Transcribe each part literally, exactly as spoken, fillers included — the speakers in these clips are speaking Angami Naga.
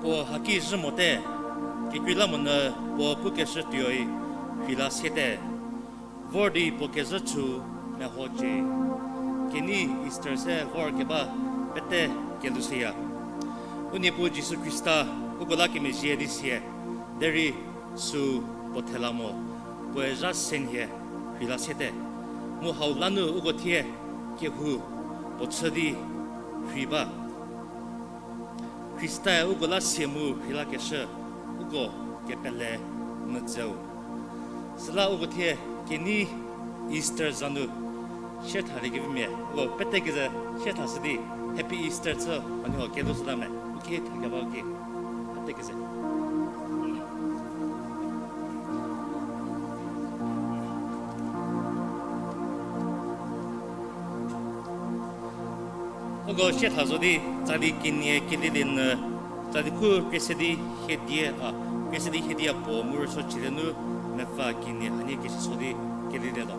Puo haki zhü mote, kekreilamonyü puo pukeshü tuoi rheila siete. Vor di puo kezhü chü mehocie. Kenei Easter se vor keba pete kelushüya. U Niepuu Jisu Khrista uko la kemezhie di sie, derei süu puo thela mo, puoe zha se nhie rheila siete. Mu hau lanu uko thie kehou puo chü di rhei ba. Khrista-e uko la sie mu rheilakeshü, uko kepele medzeu. Süla uko thie kenei Easter za nu siethaliekevi mia, uko pete keze siethashü di Happy Easter chü, hanie ho kelushüta me, u ki thakeba ki, pete keze. Uko sietha zo di, tsali kenie kelielie nyü, tsali khu krie se di hiedie a, krie se di hiedie a puo mu rüsuo chülie nu, mepfü kenie hanie kesi so di kelielie lo.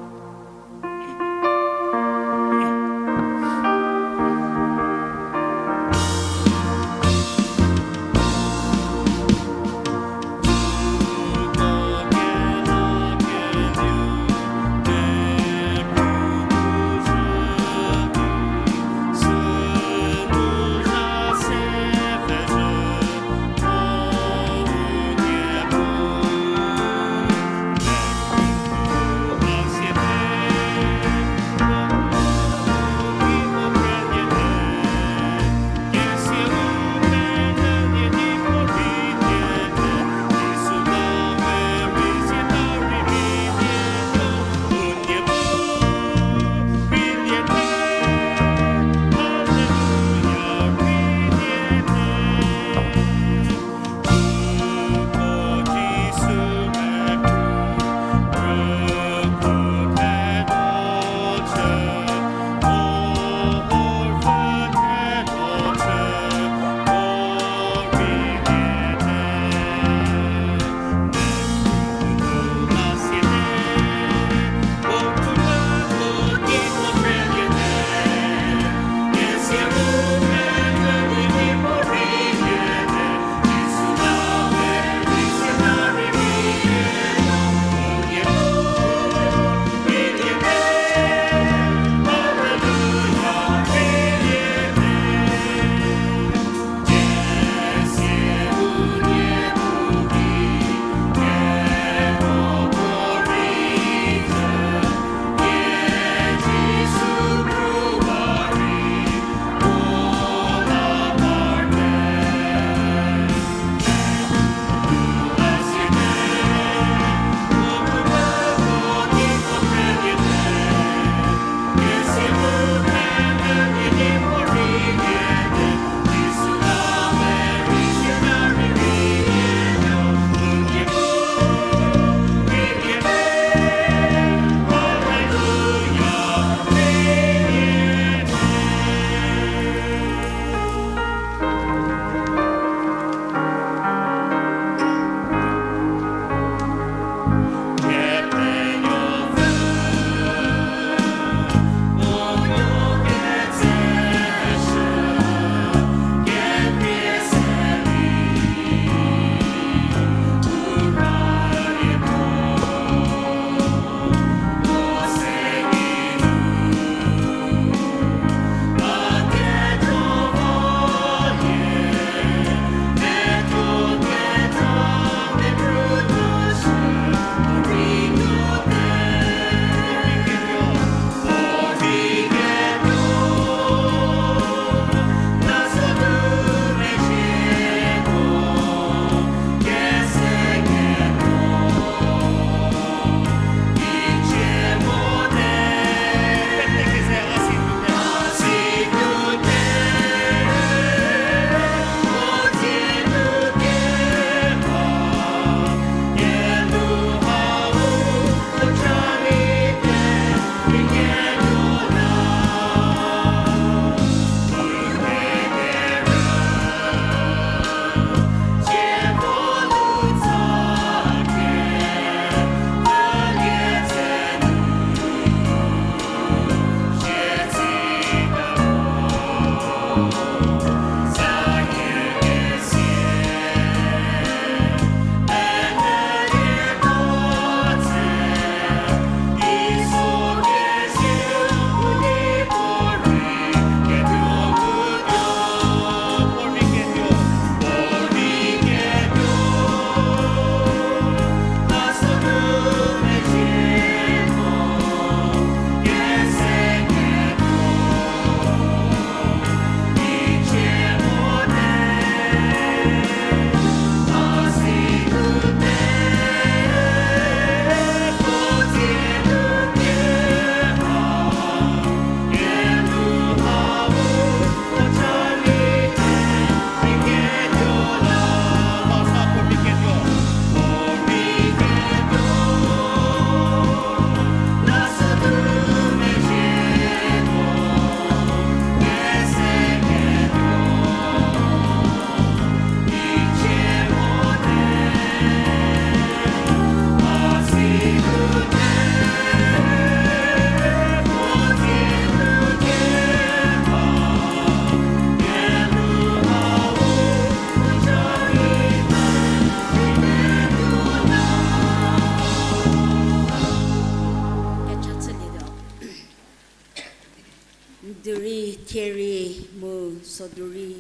Zürei, thierei, mu sodurei,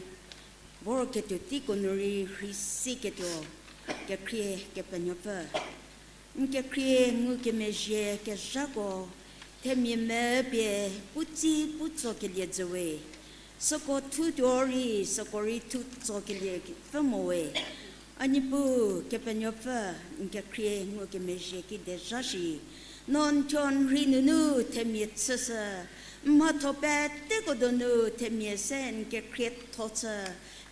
vorketuo teiko nu rei rhei siketuo, kekhrie Kepenuopfü. N kekhrie ngukemezhie kezhako, themia mepie, putsi putsokelie jüwe. Süko thutuo rei, süko rei thutsokelie pfü mo we. A Niepuu Kepenuopfü, n kekhrie ngukemezhie ki dezha shi. No n thuo n rhei nunu themia chüshü, n mhatho peteko donu themia se n kekhrietho chü,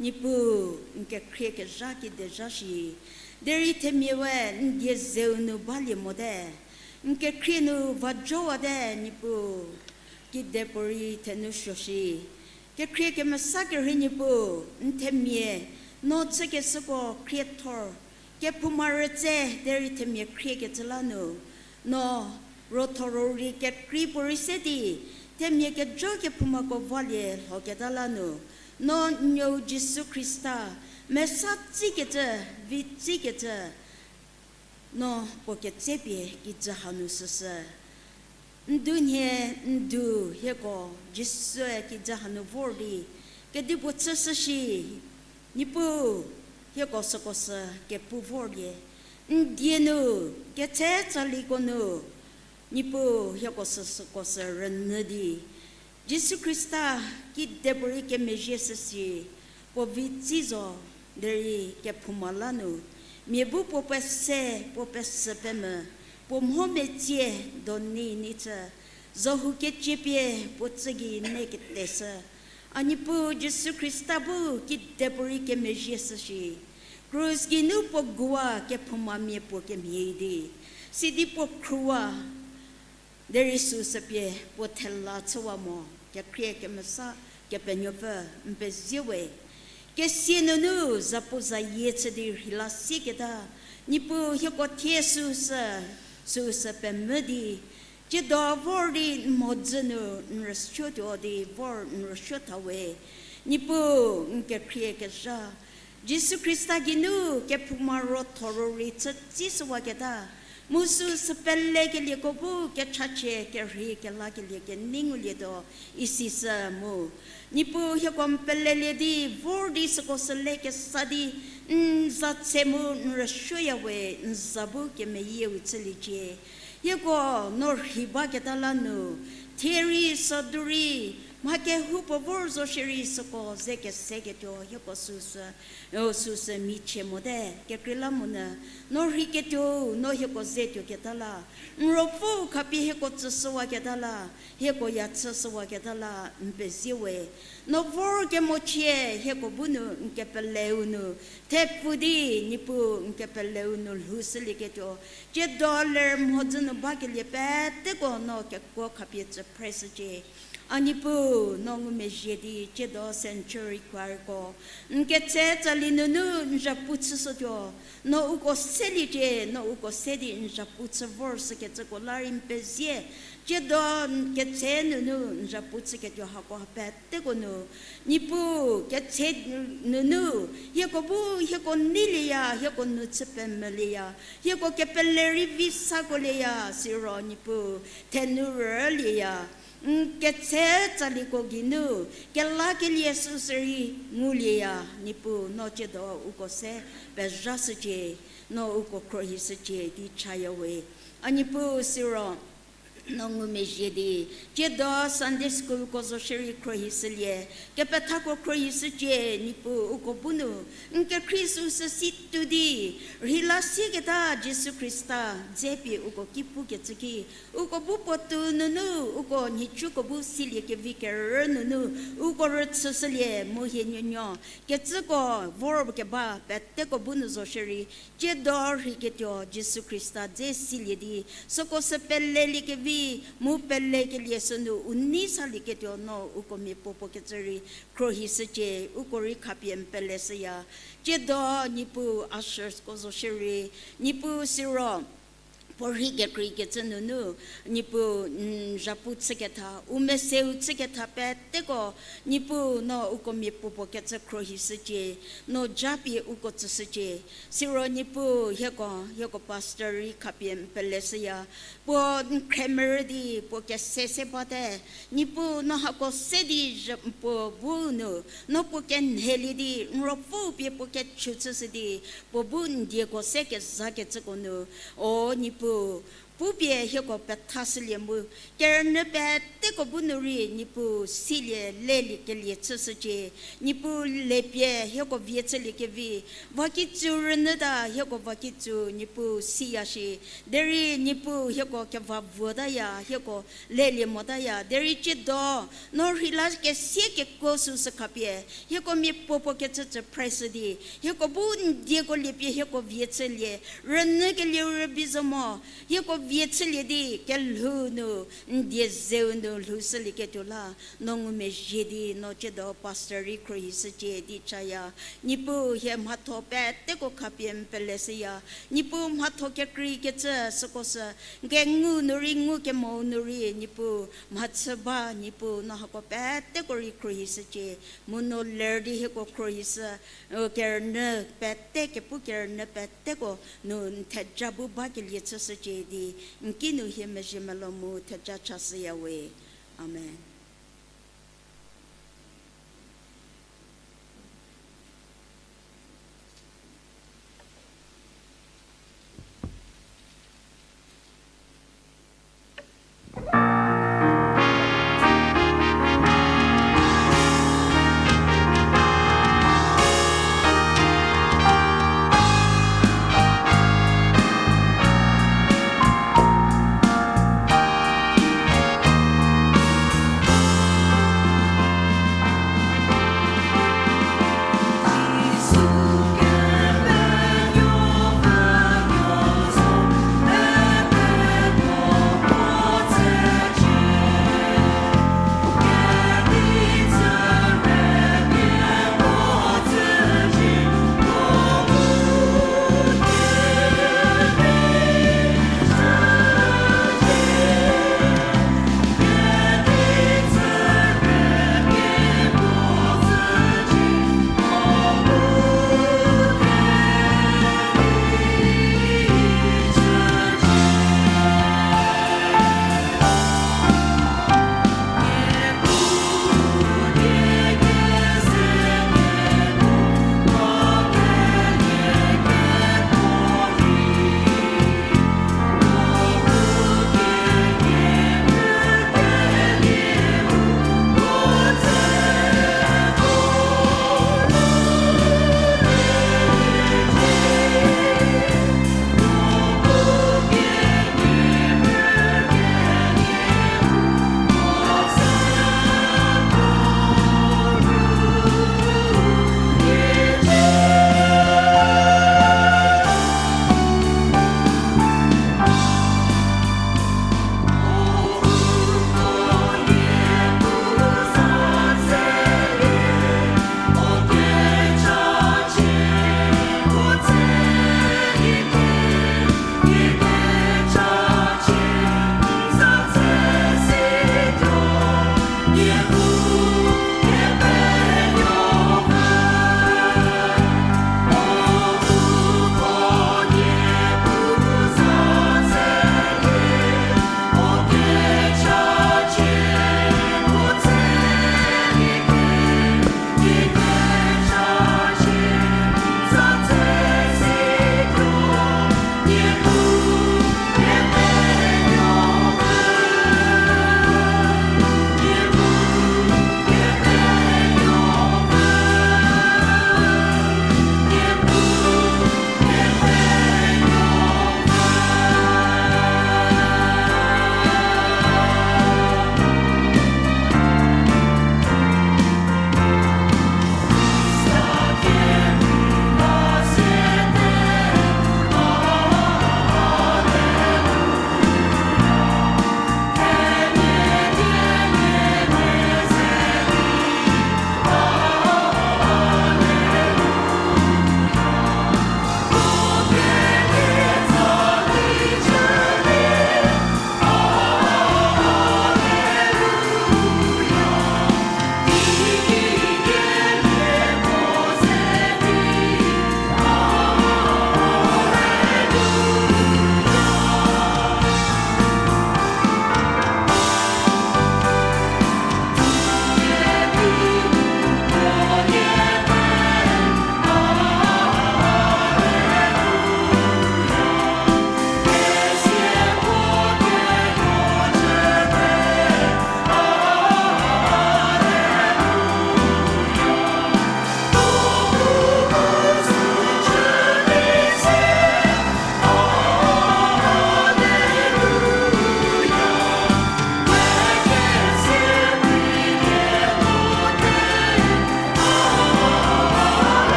Niepuu, n kekhrie kezha ki dezha shi. Derei themia we n die zeu nu balie mote. N kekhrie nu vajowate, Niepuu, kidepuorei thenou suo shi. Kekhrie kemesa kerhei Niepuu, n themia, no chükeshüko khriethor, kephouma rütse derei themia khriekecü la nu, no rotho rorei kekrei puorei se di, themia kejo kephoumako valie lhoketa la nu, no n nuou Jisu Khrista, mesa tsikecü, vi tsikecü, no puo ketsepie kijü hanu süsü. N du nhie, n du hieko, Jisue kijü hanu vor di, kedipuo chüshü shi, Niepuu, hieko süko sü kepu vorlie. N die nu, ketse tsaliko nu, Niepuu hieko sü süko sü rünyü di, Jisu Khrista kidepuorei kemezhie süsi, puo vi tsi zo, derei kephouma la nu, mia bu puo pese, puo pesü pemvü, puo mho metsie, doni ni chü, zohu keciepie puo tsü gei ne keteshü. A Niepuu Jisu Khrista bu kidepuorei kemezhie süsi, krus geinu puo guwa kephoumamia puo kemhie di, sidi puo khruwa, derei süsü pie puo thela chüwa mo, kekhrie kemesa Kepenuopfü, n pezie we. Kesia nunu zapu zayie chü di rheila sieketa, Niepuu hieko thie süsü, süsü pemvü di, tsiedo vor di n mhodzü nu n rüsuotuo di vor n rüsuo tha we. Niepuu n kekhrie kezha, Jisu Khrista geinu kephouma rotho rorei chü tsi süwaketa, mu süsü pelekelieko bu kechachie kerhei kelakelie kenei ngulietuo isi sü mu. Niepuu hieko n pelelie di vor di süko sü le kesa di, n za tse mu n rüsuoya we, n za bu kemeyieu chüliecie. Hieko no rhei baketa la nu, thierei sodurei, mha kehoupuo vor zo shierei süko ze keseketuo hieko süsü, o süsü michie mote, kekreilamonyü, no rheiketuou no hieko ze tuoketa la, n ruopfüu khapie hieko tsüshüwaketa la, hieko ya chüshüwaketa la n pezie we. No vor kemochie hieko bu nu n kepeleu nu, thepfu di, Niepuu n kepeleu nu lhoushülieketuo, tsiedo ler mhodzü nu bakelie peteko no kekuo khapie tsü phreshücie. A Niepuu, no ngumezhie di tsiedo sanctuary choirko n ketse tsali nunu n zhapu chüshütuo, no uko seliecie, no uko se di n zhapu chü vorshükecüko la rei n pezie. Tsiedo n ketse nunu n zhapu chüketuo hako peteko nu, Niepuu, ketse nunu, hieko bu, hieko neilieya, hieko nu chü pemvülieya, hieko kepele rei vi sakolieya, siro Niepuu, thenou rülieya, n ketse tsaliko geinu, kelakelie süsü rei ngulieya, Niepuu, no tsiedo uko se pezhashücie, no uko khruohishücie di chaya we. A Niepuu siro, no ngumezhie di, tsiedo Sunday schoolko zo shierei khruohishülie, kepethako khruohishücie, Niepuu uko bu nu, n kekhrie süsü si tuo di, rheila sieketa Jisu Khrista, dze pie uko ki pukecü ki, uko bu puotou nunu, uko nhicuko bu siliekevi kerü nunu, uko rüchüshülie mu hie nuonuo, kecüko vor keba peteko bu nu zo shierei, tsiedo rheiketuo Jisu Khrista dze silie di, süko sü peleliekevi, mu pelekelie sünu u nei salieketuo no uko mia puo puo kecü rei khruohishücie, uko rei khapie n peleshüya. Tsiedo Niepuu ushersko zo shierei, Niepuu siro, puorhi kekreikecü nunu, Niepuu, n zhapu chüketha, u meseu chüketha peteko, Niepuu no uko mia puopuo kecü khruohishücie, no japie uko tsüshücie. Siro Niepuu hieko, hieko pastor rei khapie n peleshüya, puo n khremerü di puo kese se bate, Niepuu no hako se di zhü puo bu nu, no puo kenhelie di n ruopfü pie puo kechü chüshü di, puo bu n dieko se kezakecüko nu, o Niepuu, pupie hieko pethashülie mu, kerünyü peteko bu nu rei Niepuu silie lelie kelie chüshücie, Niepuu lepie hieko vie chülie kevi, vakitsu rünyüta hieko vakitsu Niepuu siya shi, derei Niepuu hieko keva vuotaya, hieko lelie motaya, derei tsiedo, no rheila kesie kekuo süsü khapie, hieko mia puopuo kecü tsü phreshü di, hieko bu n dieko liepie hieko vie chülie, rünyükelieu rübei zo mo, hieko vie chülie di, kelhou nu, n die zeu nu lhoushülieketuo la, no ngumezhie di, no tsiedo pastor rei khruohishücie di chaya, Niepuu hie mhatho peteko khapie n peleshüya, Niepuu mhatho kekreikecü süko sü, n kengu nu rei ngukemou nu rei, Niepuu mhachü ba, Niepuu no hako peteko rei khruohishücie, mu no ler di hieko khruohishü, kerünyü pete, kepu kerünyü peteko nu n theja bu bakelie chüshücie di, n ki nu hie mezhie melou mu theja chashüya we. Amen.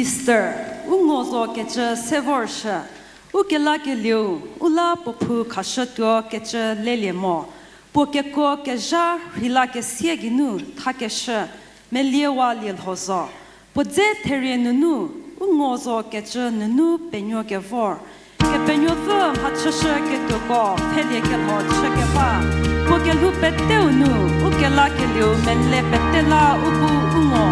Esther, u ngo zo kecü se vorshü, u kelakelieu, u la puo phou khashütuo kecü lelie mo, puo kekuo kezha rheila kesie geinu thakeshü, meliewa lielho zo, puo dze therie nunu, u ngo zo kecü nunu penuo kevor, Kepenuopfü mhachüshü ketuoko pfhelie kelho chü keba, puo kelhou peteu nu, u kelakelieu mele pete la u bu u ngo.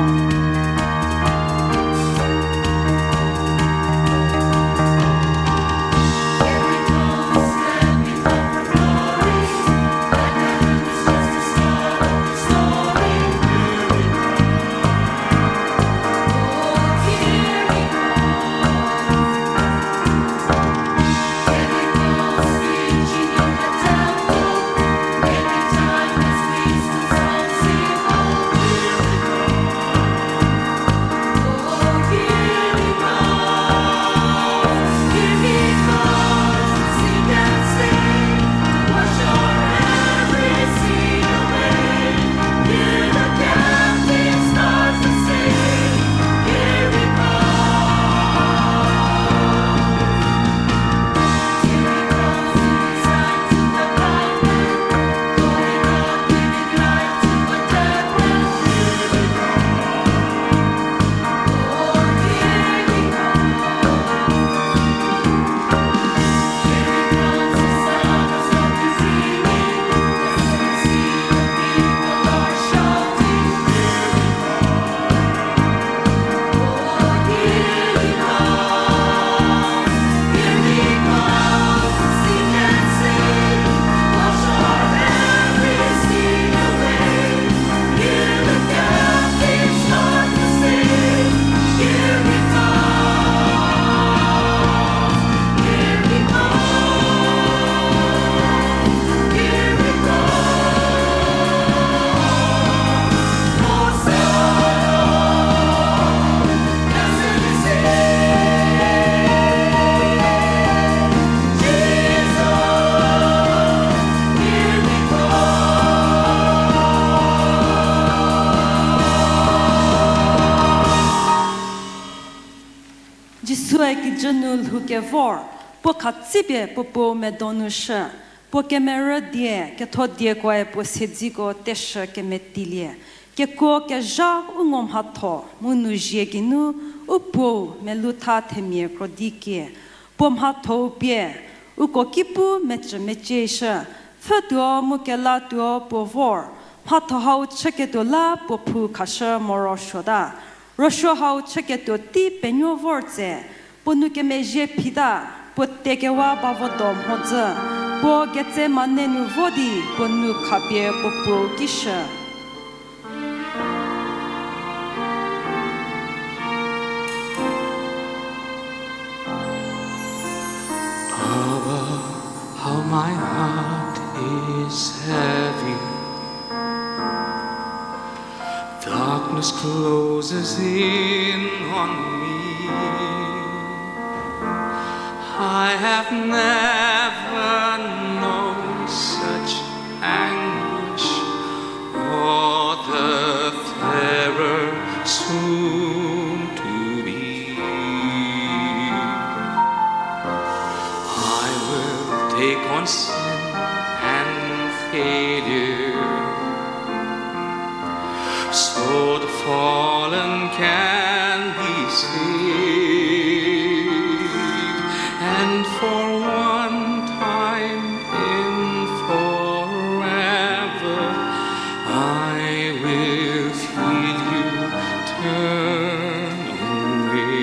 Jisue kijü nu lhou kevor, puo khatsipie puo Puo medo nu shü, puo kemerü die, ketho diekoe puo siedziko teshü kemetilie. Kekuo kezha u ngo mhatho, mu nu zie geinu, u Puou melou tha themia krodi kie. Puo mhathou pie, uko ki pu mecü mecieshü, pfhütuo mu kelatuo puo vor, mhatho hau chüketuo la puo phou khashü morosuota. Rüsuo hau chüketuo tei penuo vor tse, puo nou kemezhie phita, puo tekewa ba vodo mhodzü, puo Getsemane nu vo di puo nou khapie puo Puou ki shü. Abba, how my heart is heavy. Darkness closes in on me. I have never known such anguish or the terror soon to be. I will take on sin and failure, so the fallen can be saved, and for one time in forever, I will feel you turn away.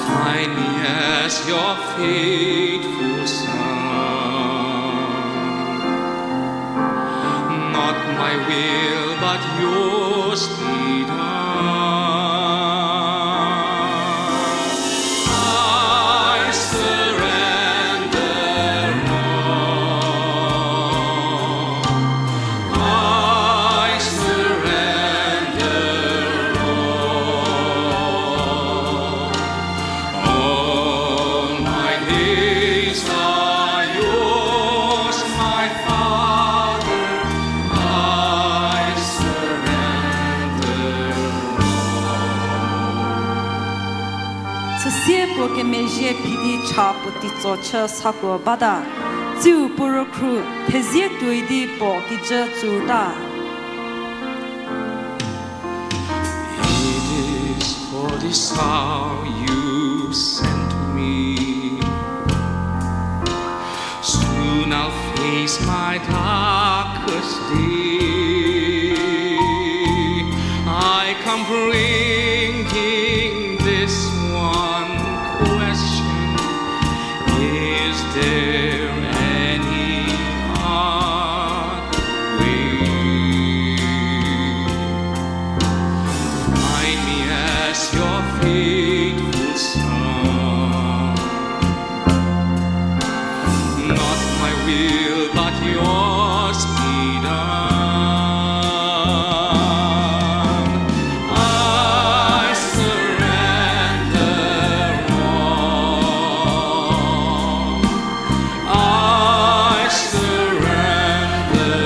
Find me as your faithful son. Not my will, but yours be done. I surrender all. I surrender all. All my days are yours, my Father. I surrender kemezhie phi di cha puo teitso chü sako bata. Tsiu puo rükhru thezie tuoi di puo kijü tsurta. It is for this hour you sent me. Soon I'll face my darkest day. I come bringing this one question. Is there any other way? Find me as your faithful son. Not my will, but yours be done. I surrender all. I surrender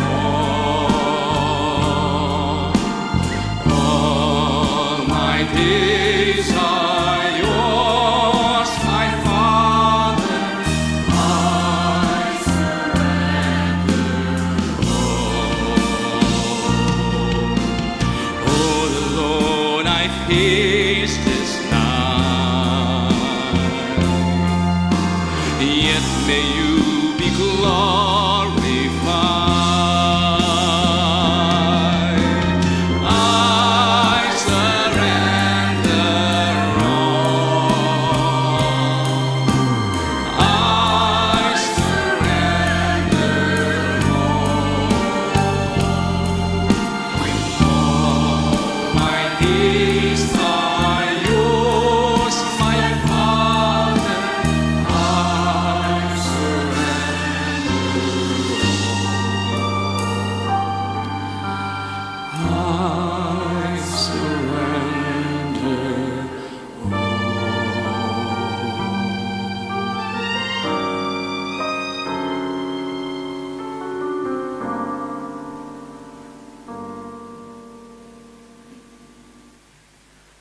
all. All my days are yours, my Father. I surrender all. Oh Lord, I face this night, yet may you be glorified. I surrender all. I surrender all. All my days are yours, my Father. I surrender all. I surrender all.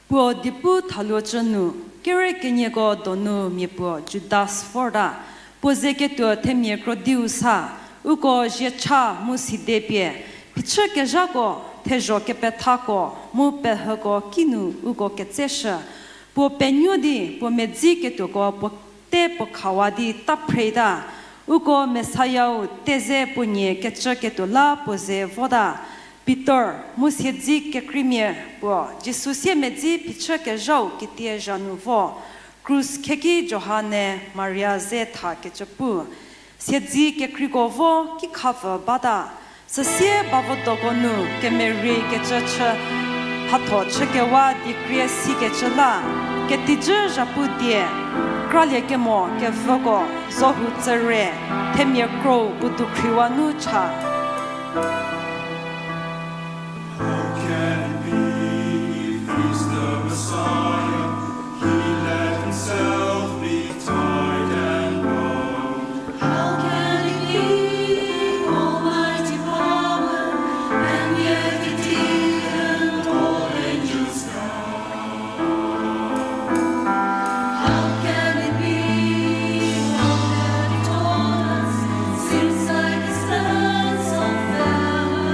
Puo diepu thaluo cü nu, kere kenieko donu mia puo Judas vorta, puo ze ketuo themia krodiu sa, uko zhiecha mu side pie, phichükezhako, thezho kepethako, mu pehüko kinu uko ketseshü. Puo penuo di, puo medzi ketuoko puo te puo khawa di ta phreta, uko Messiah-u teze puo nie kecü ketuo la puo ze vota. Pitor, mu siedzi kekreimia puo, Jisu siemedzi phichükezhau ketie zha nu vo, krus khieki Johan-e Maria ze tha kecü pu. Siedzi kekreiko vo kikhavü bata. Süsie bavüdoko nu kemerie kecü chü, hatho chükewa diekrie sikecü la, ketijü zhapu die, kralie kemo kevüko, zohu tsüre, themia krou puo dukhriwa nu cha. How can it be, if he's the Messiah, he let himself be tied and bound? How can it be, almighty power, and yet he didn't call angels down? How can it be, how can it all seems like his plans all fell?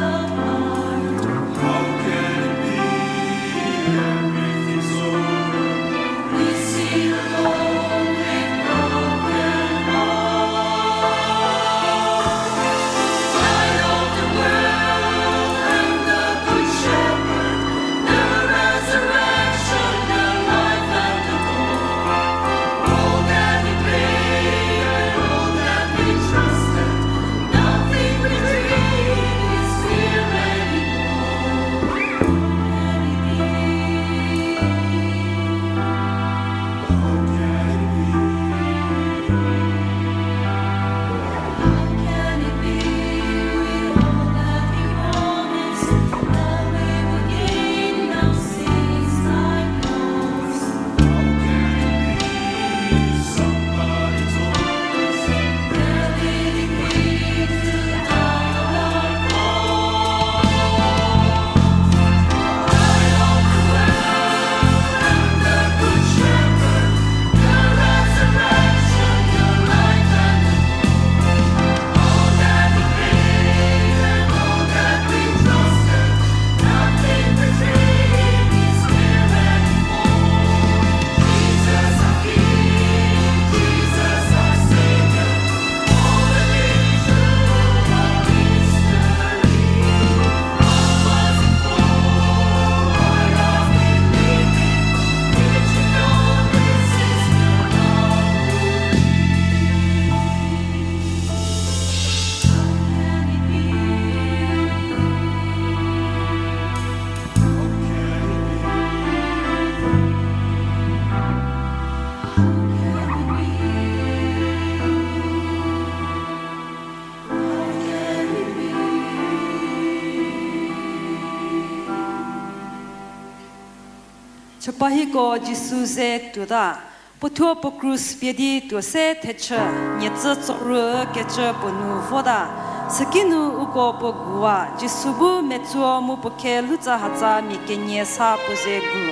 Chüpahiko Jisu ze tuota, puothuo puo krus pie di tuo se thechü, nietsü tsoru kecü puo nu vota. Sükinu uko puo guwa, Jisu bu metsuo mu puo khe lhoutsa hatsa mia kenie sa puo ze gu.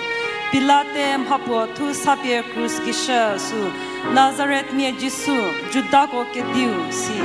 Pilate mhapuo thu sapie krus gei shü sü, Nazaretmia Jisu, Judako Kediu, si.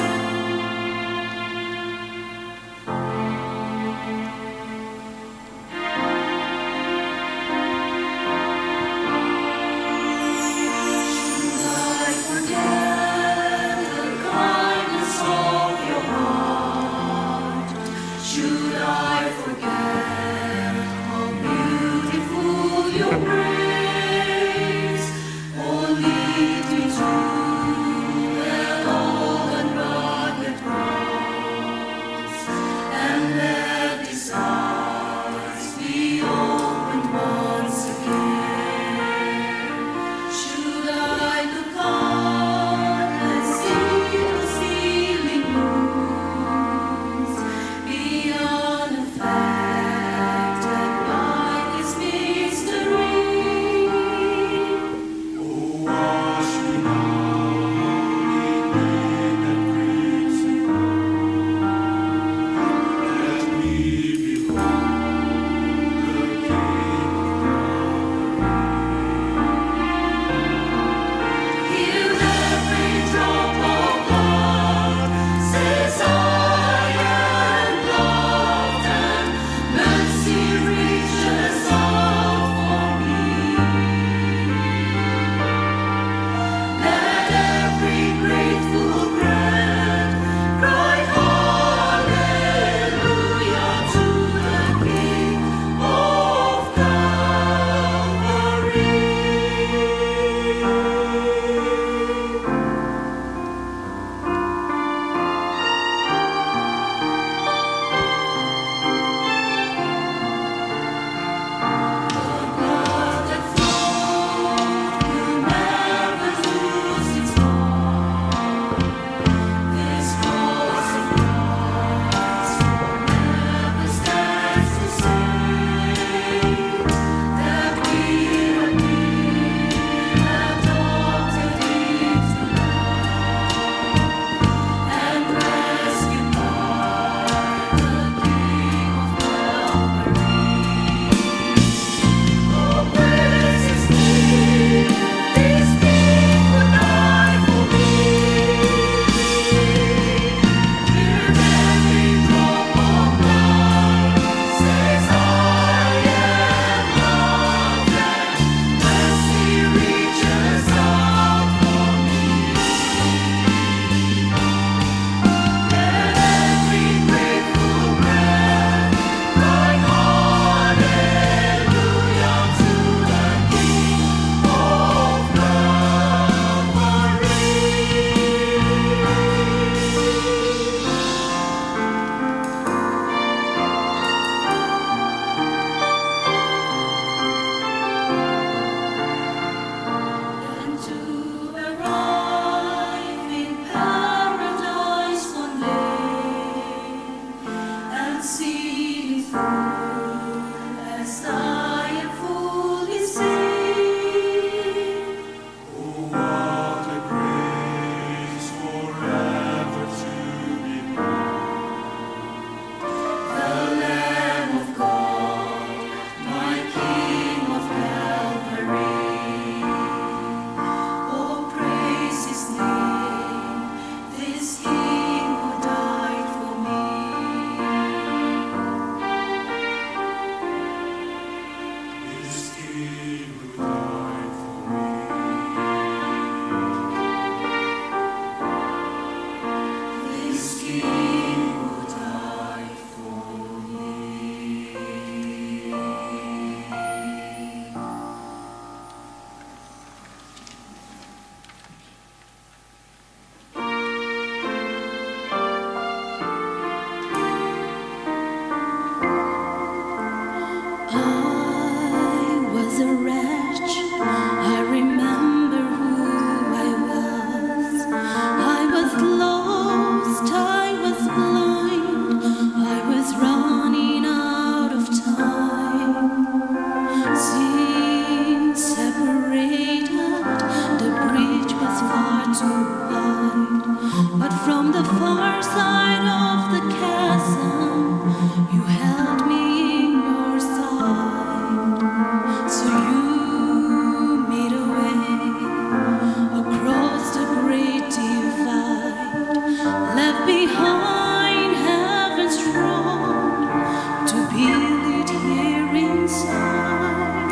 here inside,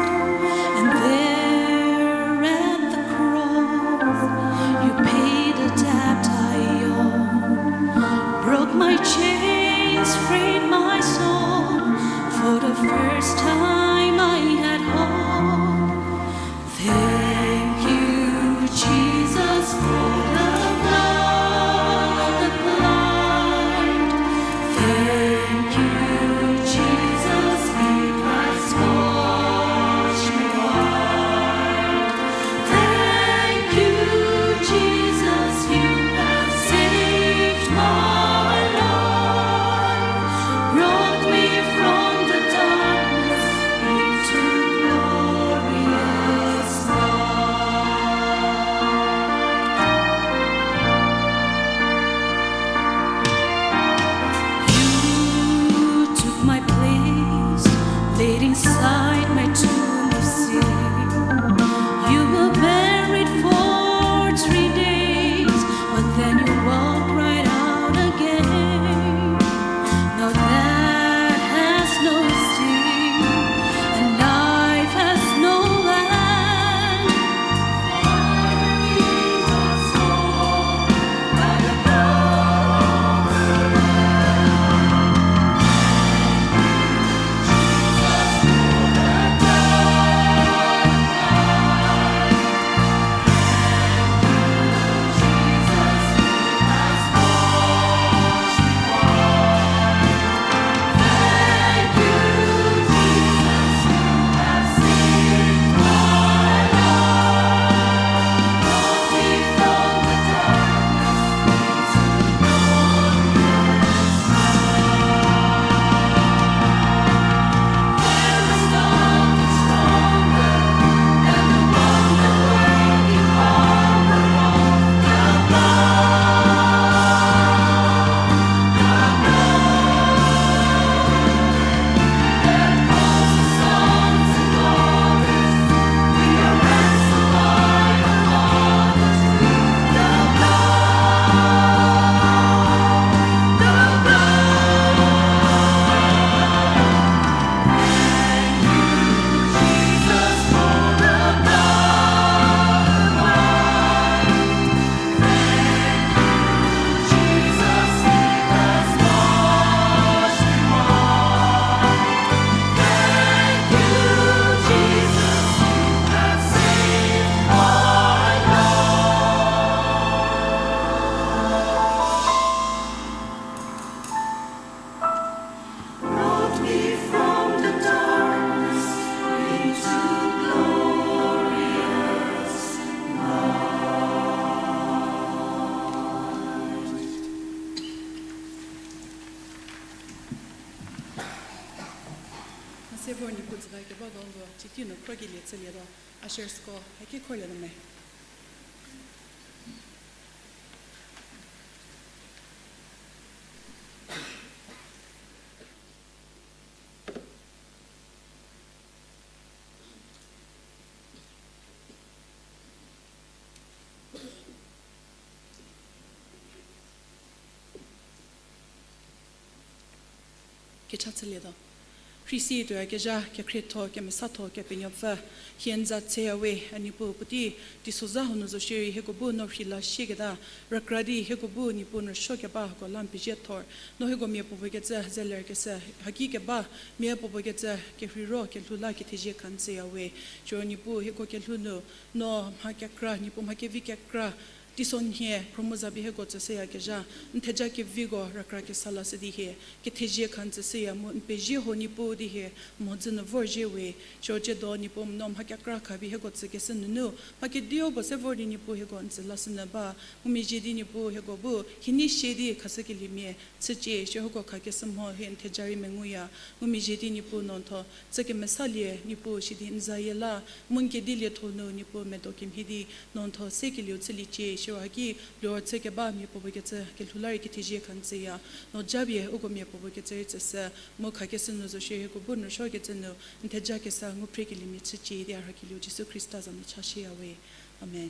and there at the cross, you paid a debt I owe. Broke my chains, freed my soul. For the first time I had hope. Thank you, Jesus, for the blood applied. Thank you, Jesus, because washed me white. Thank you, Jesus, you have saved my life, brought me from the darkness into glorious light. You took my place, laid inside my tomb of sin. You were buried for three days, but then you walked right out again. Now death has no sting, and life has no end. Brought me from the darkness into glorious light. Mhase vor Niepuu tsüla keba do ngo, chiti nu khrokelie chülietuo, ushersko haki khrolie nu me. Kecha chülietuo. Khrisi tuoyakezha, kekhrietho, kemesatho, Kepenuopfü, hie n za tseyawe, a Niepuu puotei, teisozha hanu zo shierei hieko bu no rheila sieketa, rükra di hieko bu Niepuu n rüsuo keba hako la n pezie thor, no hieko mia puopuo kecü zeler keshü, haki keba, mia puopuo kecü, kerheiro, kelhou la kethezie kha n tsüyawe, siro Niepuu hieko kelhou nu, no mha kekra, Niepuu mha kevi kekra, teisonhie, khromo za pie hieko tsüshüyakezha, n theja keviko rükra kesa lashü di hie, kethezie kha n tsüshüya mu n pezie ho Niepuu di hie, mhodzü nu vorzhie we, siro tsiedo Niepuu no mha kekra khapie hieko tsükeshü nunu, mha kediu puo se vor di Niepuu hieko n tsü lashünyü ba, ngumezhie di Niepuu hieko bu, hienie sie di khashükeliemia, chücie, siro hieko khakeshü mho hie n theja rei menguya, ngumezhie di Niepuu no n tho, chü kemesalie Niepuu sidi n zayie la, mu n kedilie thonu Niepuu medo kemhie di, no n tho sekelieu chüliecie, siro haki, luo chü keba mia puopuo kecü, kelhou la rei kethezie kha n tsüya, no japie uko mia puopuo kecü rei tsüshü, mu khakeshü nu zo shierei hieko bu n rüsuo kecü nu, n theja kesa ngu phrekeliemia chücie di a rhakelieu Jisu Khrista za nu chashüyawe. Amen.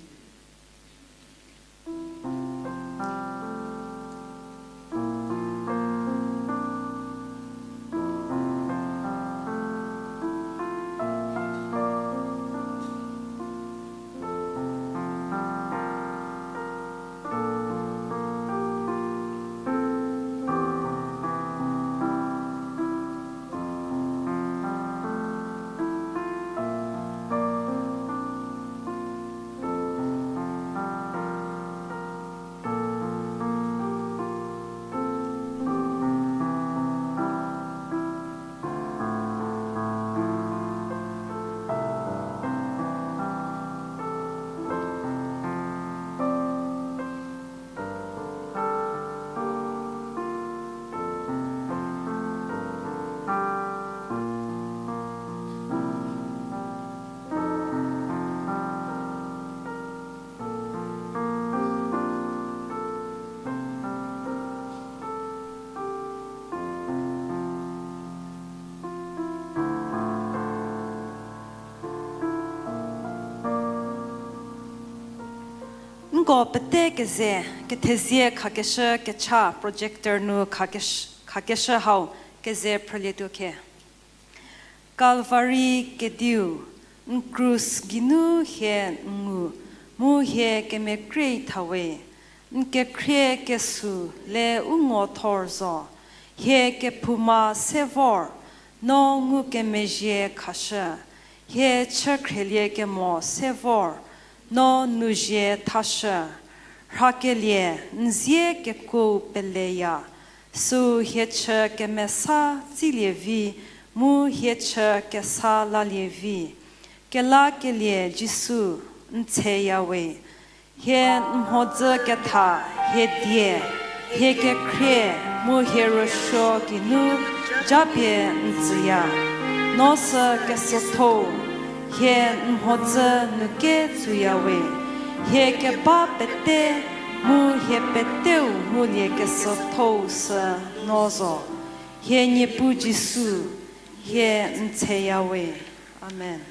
Uko pete keze, kethezie khakeshü kecha projector nu khakeshü, khakeshü hau keze phrülietuo khe. Kalvari kediu, n krus geinu hie n ngu, mu hie kemekrie thawe, n kekhrie kesu le u ngo thor zo, hie kephouma se vor, no ngukemezhie khashü, hie chükhrielie kemo se vor, no nouzie thashü, rhakelie n zie kekuo peleya, süu hie chü kemesa tsilie vi, mu hie chü kesa lalie vi. Kelakelie Jisu, n tseya we. Hie n mhodzü ketha, hie die, hie kekhrie, mu hie rüsuo geinu japie n tsüya. No sü kesüthou, hie n mhodzü nu ke tsuya we. Hie keba pete, mu hie peteu ngulie kesüthou sü no zo. Hie Niepuu Jisu, hie n tseya we. Amen.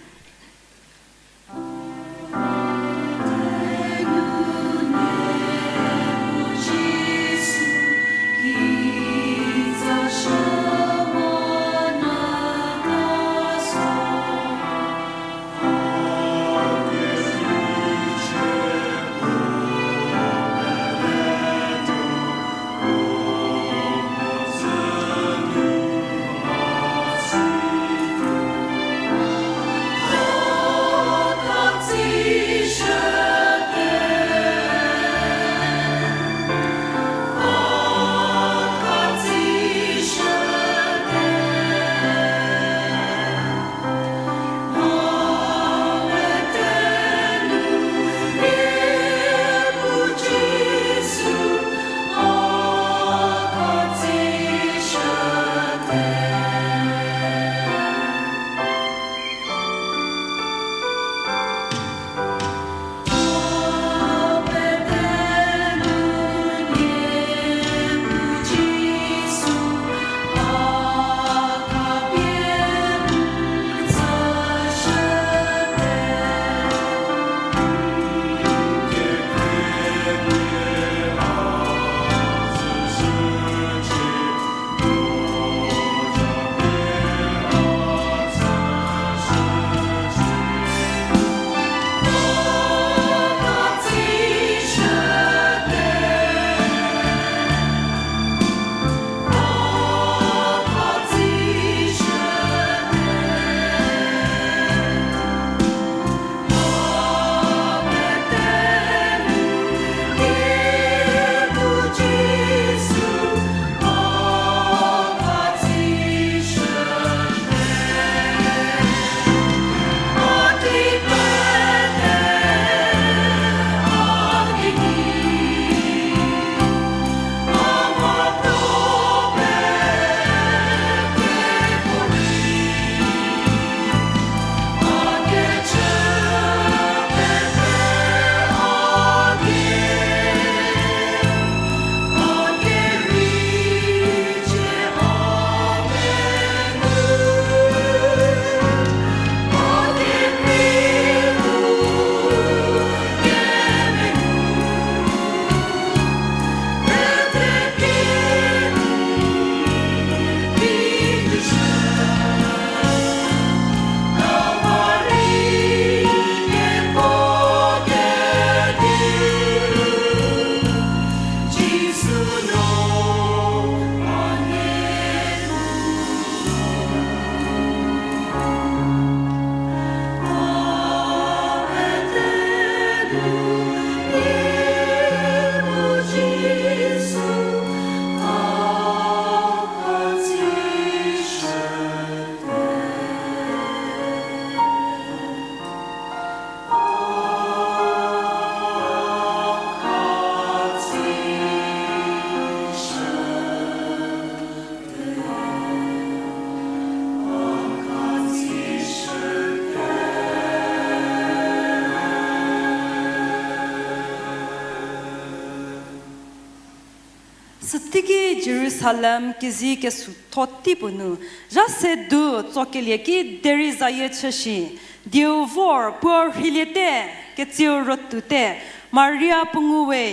Süteiki Jerusalem kezei kesutho tei puo nu, zha se du tsokelie ki derei zayie chü shi, dieu vor puo rheiliete, ketsiu rütute, Maria puo ngu we,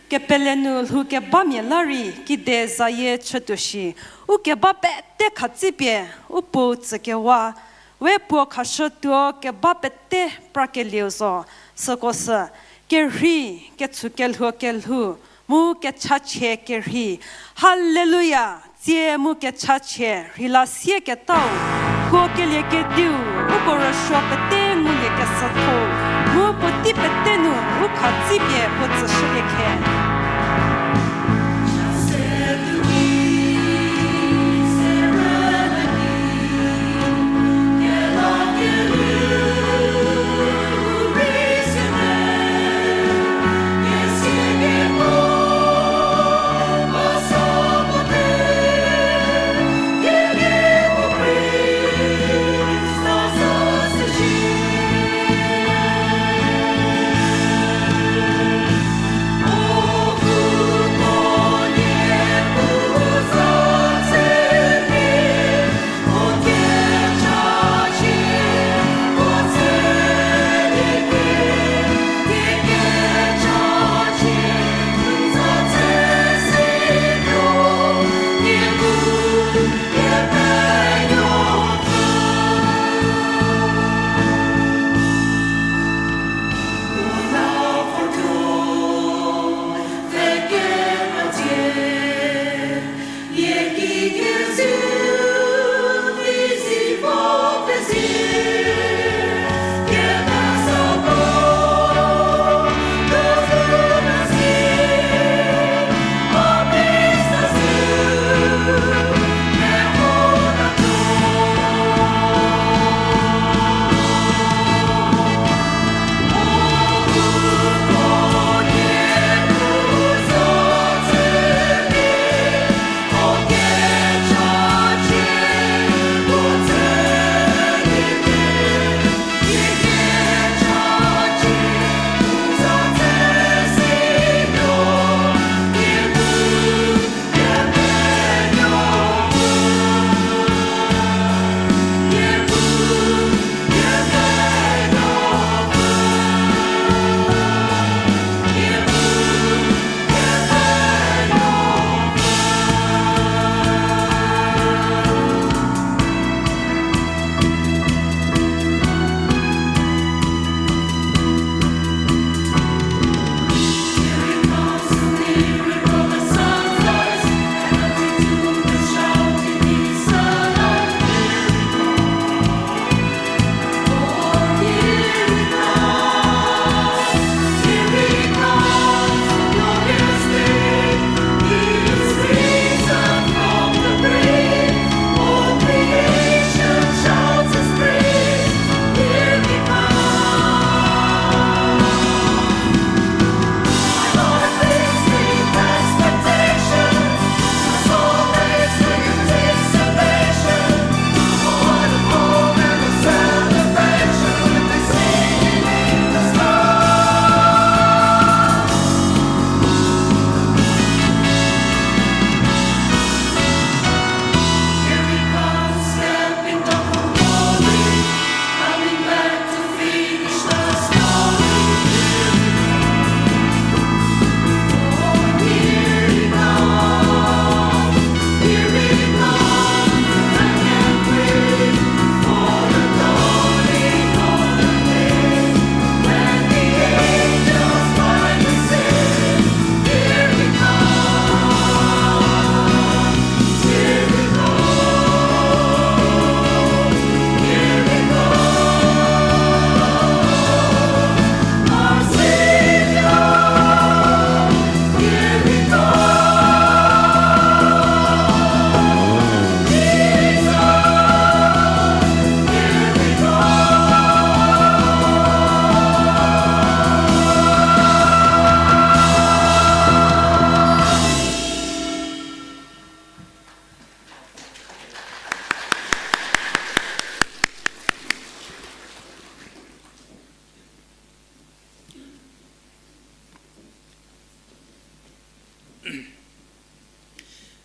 kepele nu lhou kebamia la rei kide zayie chütuo shi, u keba pete khatsipie u puo tsükewa, we puo khashütuo keba pete prakelieu zo, süko sü, kerhei, ketsükelhuo kelhou, mu kechachie kerhei. Haleluya! Tsie mu kechachie rheila sieketau, kuokelie kediu, uko rüsuo pete ngulie kesütho, mu puotei pete nu u khatsipie puo tsüshülie khe.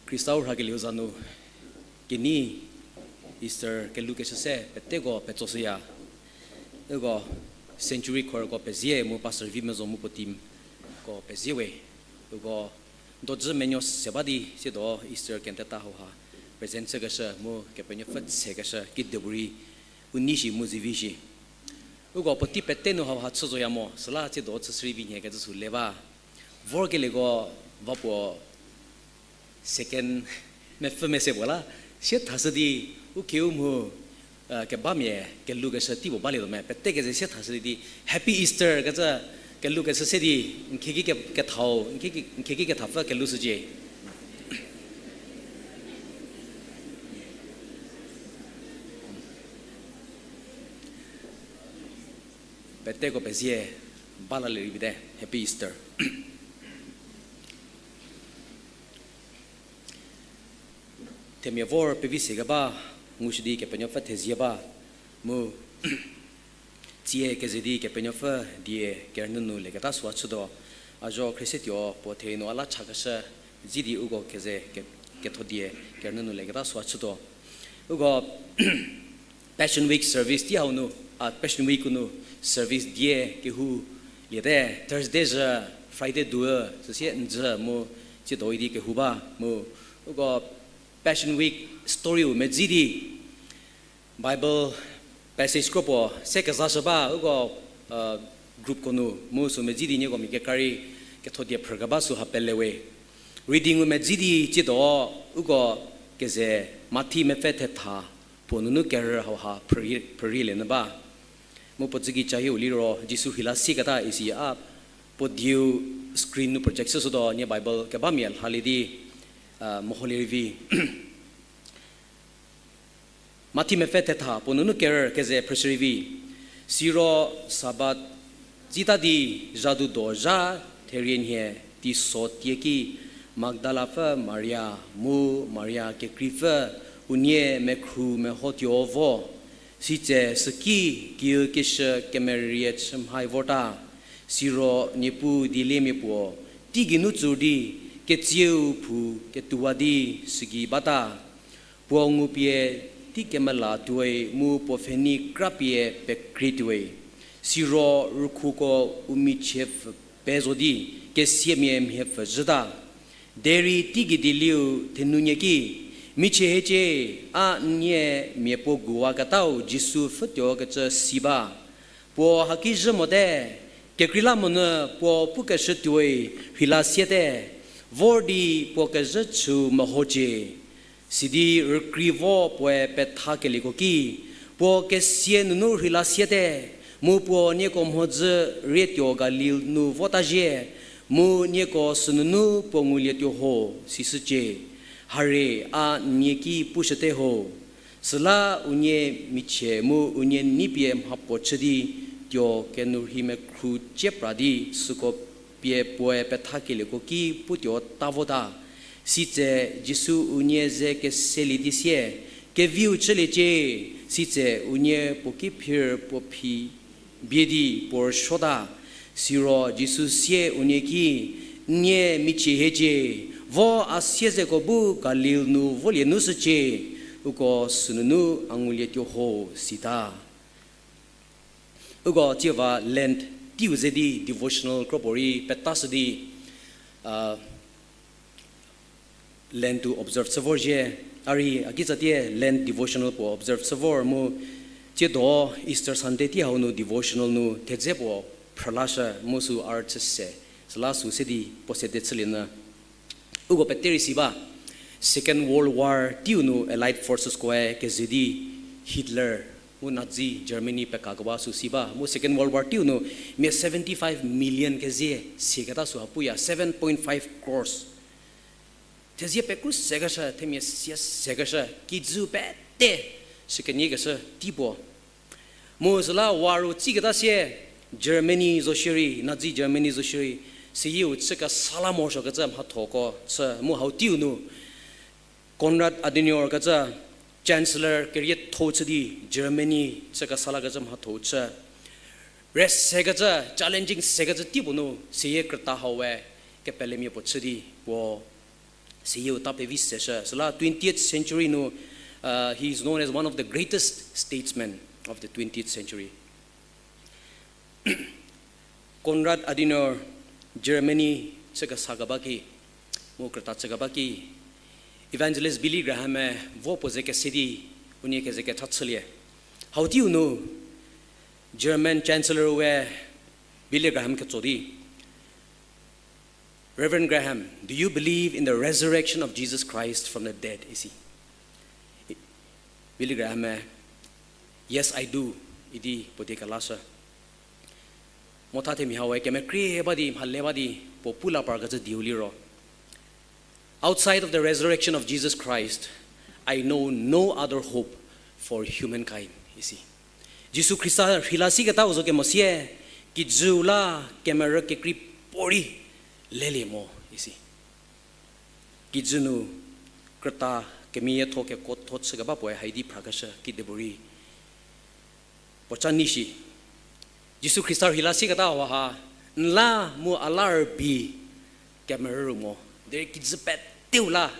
Khristau rhakelieu za nu kenei Easter kelhou keshü se peteko petsoshüya. Uko Century Choirko pezie mu Pastor Vimezo mu puo team Ko pezie we, uko dojü menuo se ba di, siedo Easter kenteta hauha present chükeshü mu Kepenuopfü tsekeshü kidepuorei u nei shi mu zivi shi. Uko puotei pete nu hauha chü zoya mo, süla siedo chüshürei vi nhie kecü sü le ba. Vorkelieko va puo second mepfü mese puo la, sie thashü di, u kiu mu, kebamia kelukeshü tei puo balietuo me, pete keze sie thashü di, Happy Easter kecü kelukeshü se di, n khieki ke-, kethau, n khieki, n khieki kethapfü kelushücie. Peteko pezie, ba lalie rei vite, Happy Easter. Themia vor pevi se keba, ngushü di Kepenuopfü thezie ba, mu tsie keze di Kepenuopfü die kerünyü nu leketa süu chütuo, a zho khriesetuo puo therie nu a la chakeshü, zi di uko keze ke-, ketho die kerünyü nu leketa süu chütuo. Uko Passion Week service tei hau nu, a, Passion Week nu service die kehou liete, Thursday zhü, Friday du, süsie n zhü mu, tsiedo idi kehou ba mu. Uko Passion Week storyu medzi di Bible passage kro puo se kezashü ba, uko, group ko nu mu sü medzi di nieko mia kekrei ketho die phrükeba süha pele we. Reading u medzi di tsiedo uko keze Mathi mepfü thetha puo nunu kerü hauha phrürie, phrürielienu ba. Mu puo tsüki chahie u liro Jisu rheila sieketa isi a puo dieu screen nu project chüshütuo, nie Bible kebamia lhalie di, meholie rei vi. Mathi mepfü thetha puo nunu kerü keze phrüshü rei vi. Siro Sabat tsita di zhadu do zha therie nhie teiso tieki Magdalapfü Maria mu Maria kekreipfü unie mekhru mehotuo vo. Sitse süki kiükishü kemerie chü mhai vorta. Siro Niepuu dieliemia puo teigeinu tsur di ketsieu phou ketuowa di sügei bata. Puo ngupie tei kemela tuoi mu puo pfhenei krapie pekrie tuoi. Siro rükhuko u michie pfü pe zo di kesiamia mhie pfü zhüta. Derei teigei dielieu thenunie ki, Michie hiecie, a n nie mia puo guwaketau Jisu pfhütuokecü si ba. Puo haki zhü mote, kekreilamonyü puo pukeshü tuoi rheila siete, vor di puo kezhü chüu mehocie. Sidi rükrie vo puoe pethakelieko ki, Puo kesia nunu rheila siete, mu puo nieko mhodzü rietuo Galil nu vota zhie, mu nieko sünunu puo ngulietuo ho, sishücie. Harie a n nie ki pushüte ho. Süla unie michie mu unie neipie mhapuo chü di tuo kenourhi mekhru cie pra di süko pie puoe pethakelieko ki putuo ta vota. Sitse Jisu unie ze keselie di sie, Keviu chüliecie, sitse unie puo ki phir puo phi bie di puo rüsuota. Siro Jisu sie unie ki, N nie michie hiecie, vo a siezeko bu Galil nu volie nu shücie, uko sünunu a ngulietuo ho, sita. Uko tsieva Lent teiu ze di devotional kropuorei petashü di, a, Lent u observe chü vorzhie, a rei a kitsatie Lent devotional puo observe chü vor mu, tsiedo Easter Sunday tei hau nu devotional nu thedze puo phrülashü mu sü a rüchü se, süla sü se di puo sede chülienyü. Uko pete rei si ba, Second World War teiu nu Allied Forceskoe keze di Hitler mu Nazi Germany pekakewa sü si ba, mu Second World War teiu nu mia seventy five million kezie siaketa sü ha puya, seven point five crores. Thezie pekru sekeshü, themia sia sekeshü, kijü pete shükeniekeshü tei puo. Mu süla war u tsiketa sie Germany zo shierei, Nazi Germany zo shierei, seyieu chü kesa la morosuokecü mhathoko chü, mu hau teiu nu Konrad Adenauer kecü Chancellor kerietho chü di Germany chü kesa lakecü mhatho chü. Rest sekecü, challenging sekecü tei puo nu seyie krüta hau we kepelemia puo chü di puo seyieu ta pevi seshü. Süla twentieth century nu, uh, he is known as one of the greatest statesmen of the twentieth century. Konrad Adenauer Germany chü kesa keba ki, mu krüta chü keba ki, Evangelist Billy Graham-e vo puo ze kese di, unie keze kecha chülie. Hau teiu nu, German Chancellor we Billy Graham ketso di, Reverend Graham, do you believe in the resurrection of Jesus Christ from the dead? isi. Billy Graham-e, Yes, I do, idi puo die kelashü. Motha themia hawe kemekrie ba di, mhale ba di, puo pu la parkecü dieu liro, Outside of the resurrection of Jesus Christ, I know no other hope for humankind, isi. Jisu Khrista rheila siketau zo kemo sie, kijüu la kemerü kekrei puorei lelie mo, isi. Kijü nu krüta kemeyietho kekuotho chükeba puoe haidi phrakeshü kidepuorei puoca nei shi. Jisu Khrista rheila siketa hau ha, n la mu a la rübei kemerü mo, derei kijü peteu la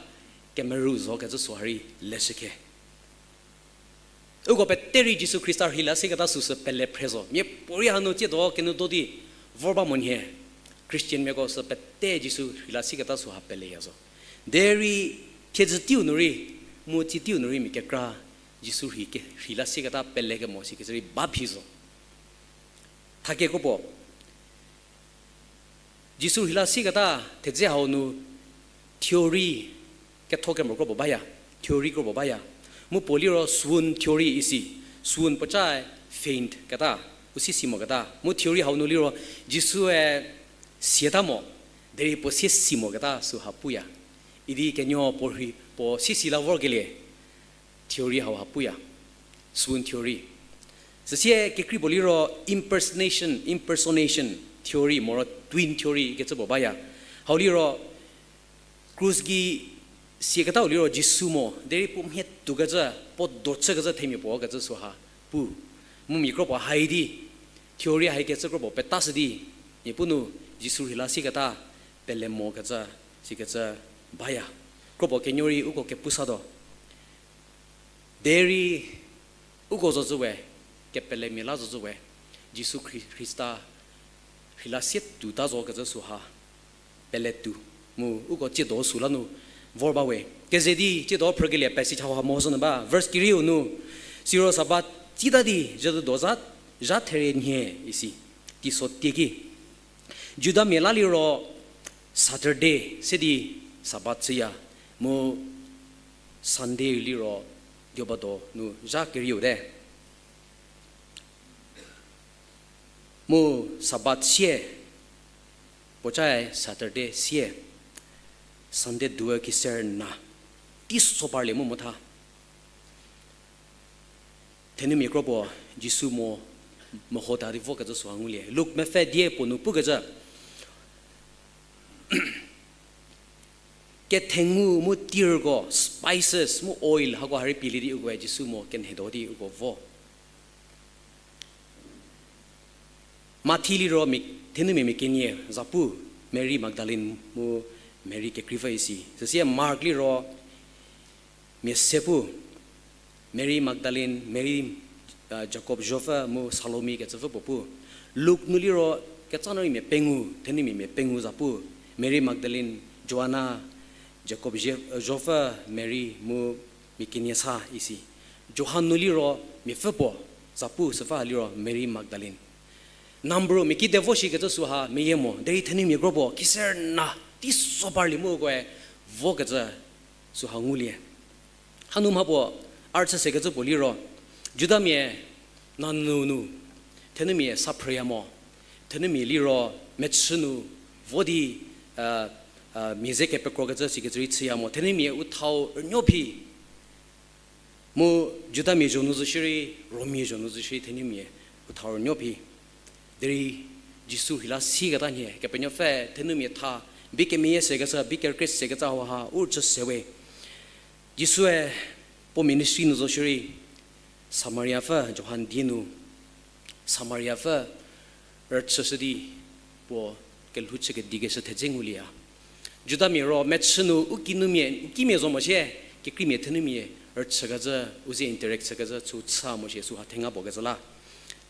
kemerü zo kecü süha rei leshükhe. Uko pete rei Jisu Khrista rheila siketa süsü pele phre zo. Miapuorei hanu tsiedo kenu do di vor ba mo nhie. Christian miako sü pete Jisu rheila siketa süha peleya zo. Derei thiedzü teiu nu rei, mu tsie teiu nu rei mia kekra Jisu rhi ke, rheila siketa pele kemo sikecü rei ba phi zo. Thakekro puo, Jisu rheila siketa thedze hau nu theory ketho kemo kro puo baya, theory kro puo baya. Mu puo liro swoon theory isi, swoon puocae faint keta, u sie si moketa. Mu theory hau nu liro Jisue siata mo, derei puo sie si moketa süha puya. Idi kenuo puo rhi, puo sie si la vorkelie theory hau ha puya, swoon theory. Süsie kekrei puo liro impersonation, impersonation theory moro twin theory kecü puo baya. Hau liro krus gei siaketau liro Jisu mo, derei puo mhie tuokecü, puo do chükecü themia puo kecü süha pu. Mu mia kro puo haidi, theory haikecü kro puo petashü di, mia pu nu Jisu rheila siketa pele mokecü, sikecü baya. Kro puo kenuo rei uko kepu satuo. Derei uko zocü we, kepelemia la zocü we, Jisu Khri-, Khrista rheila sie tuota zo kecü süha pele tuo. Mu uko tsiedo süla nu vor ba we. Keze di tsiedo phrükelie passage hau ha mehoshü nyü ba. Verse kerieu nu, siro Sabat tsita di zhütuo za, zha therie nhie isi. Teiso tieki. Judamia la liro Saturday se di Sabat chüya, mu Sunday liro diobado nu zha kerieu te. Mu Sabat sie, puocae Saturday sie, Sunday duo kiser na, teiso parlie mu motha. Thenumia kro puo Jisu mo, mehota di vokecü süha ngulie. Luk mepfü die puo nu pukecü, kethengu mu tirko, spices mu oil hako ha rei pielie di ukoe Jisu mo kenhedo di uko vo. Mathi liro mi-, thenumia mia kenie zapu, Mary Magdalene mu Mary kekreipfü isi. Süsie Mark liro mia se pu, Mary Magdalene, Mary, Jakob zhopfü mu Salomi kecüpfü puo pu. Luk nu liro ketsa nu rei mia pengou, thenumia mia pengou zapu, Mary Magdalene, Joanna, Jakob zhopfü, Mary mu mia kenie sa isi. Johan nu liro miapfü puo zapu süpfü ha liro Mary Magdalene. Number mia kidevo shikecü süha meyie mo, derei thenumia kro puo kiser na teiso parlie mu ukoe vokecü süha ngulie. Hanu mha puo, a rüchü sekecü puo liro, Judamia nanu nu, thenumia sa phrüya mo, thenumia liro mechü nu vo di, mia ze kepekrokecü sikecü rei chüya mo, thenumia u thau rünuo phi. Mu Judamia zho nu zo shierei, Rommia zho nu zo shierei thenumia u thau rünuo phi. Derei Jisu rheila siketa nhie, Kepenuopfü thenumia tha, bi kemeyie sekecü, bi kerükrie sekecü hau ha u rüchü sewe. Jisue puo ministry nu zo shierei, Samariapfü Johan die nu, Samariapfü rüchüshü di puo kelhou chü kedikeshü thedze ngulieya. Judamia ro mechü nu u kinumia, u kimia zo mo sie, kekreimia thenumia rüchükecü, u ze interact chükecü, chü chü mo sie süha thenga puo kecü la.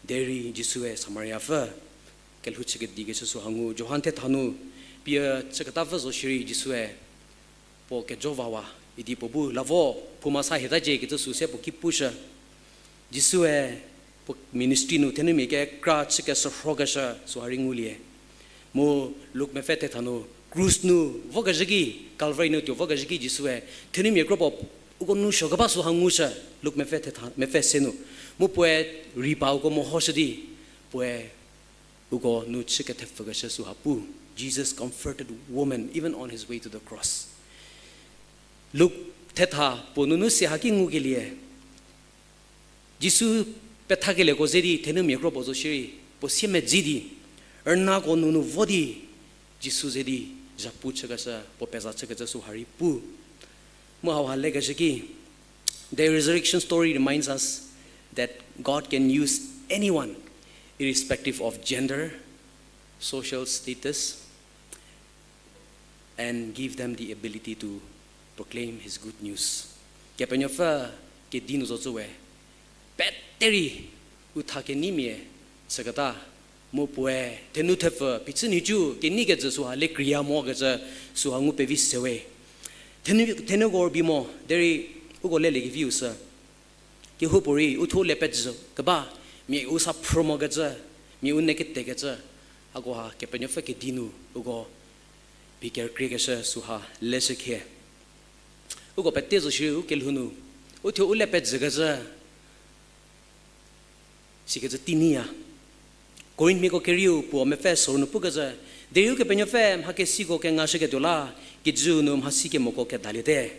Derei Jisue Samariapfü Kelhou chükedikeshü süha ngu, Johan thetha nu, pie chüketa pfü zo shierei Jisue, puo kejo vawa, idi puo bu lavo, phouma sa heta cie kecü sü se puo ki pushü. Jisue, puo ministry nu thenumia kekra chü keshürhokeshü süha rei ngulie. Mu Luk mepfü thetha nu, krus nu vokezhü ki, Calvary nu tuo vokezhü ki Jisue, thenumia kro puo, uko nu suo keba süha ngushü, Luk mepfü thetha, mepfü se nu. Mu puoe ripa uko mehoshü di, puoe uko nu chü kethepfükeshü süha pu. Jesus comforted woman even on his way to the cross. Luk thetha puo nunu se haki ngukelie, Jisu pethakelieko ze di thenumia kro puo zo shierei, puo siemedzi di, rünako nunu vo di, Jisu ze di, zhapu chükeshü, puo peza chükecü süha rei pu. Mu hauha lekeshü ki, the resurrection story reminds us that God can use anyone, irrespective of gender, social status, and give them the ability to proclaim his good news. Kepenuopfü kedi nu zocü we, peterei u tha keneimia chüketa, mu puoe thenu thepfü phichü nhicu kenei kecü süha lekreiya mokecü süha ngu pevi sewe. Thenu, thenuko rübei mo, derei uko leliekeviu sü, kehoupuorei uthuo le pejü keba, mia u sa phrü mokecü, mia u ne ketekecü, hakoha Kepenuopfü kedi nu uko bi kerükriekeshü süha leshükhie. Uko pete zo shierei u kelhou nu, uthuo u le pejükecü, sikecü tei nyiya. Korinthmiako kerieu puo mepfü sorou nu pukecü, derei Ukepenuopfü mha kesiko kengashüketuo la, kijü nu mhasi kemoko kedaliete.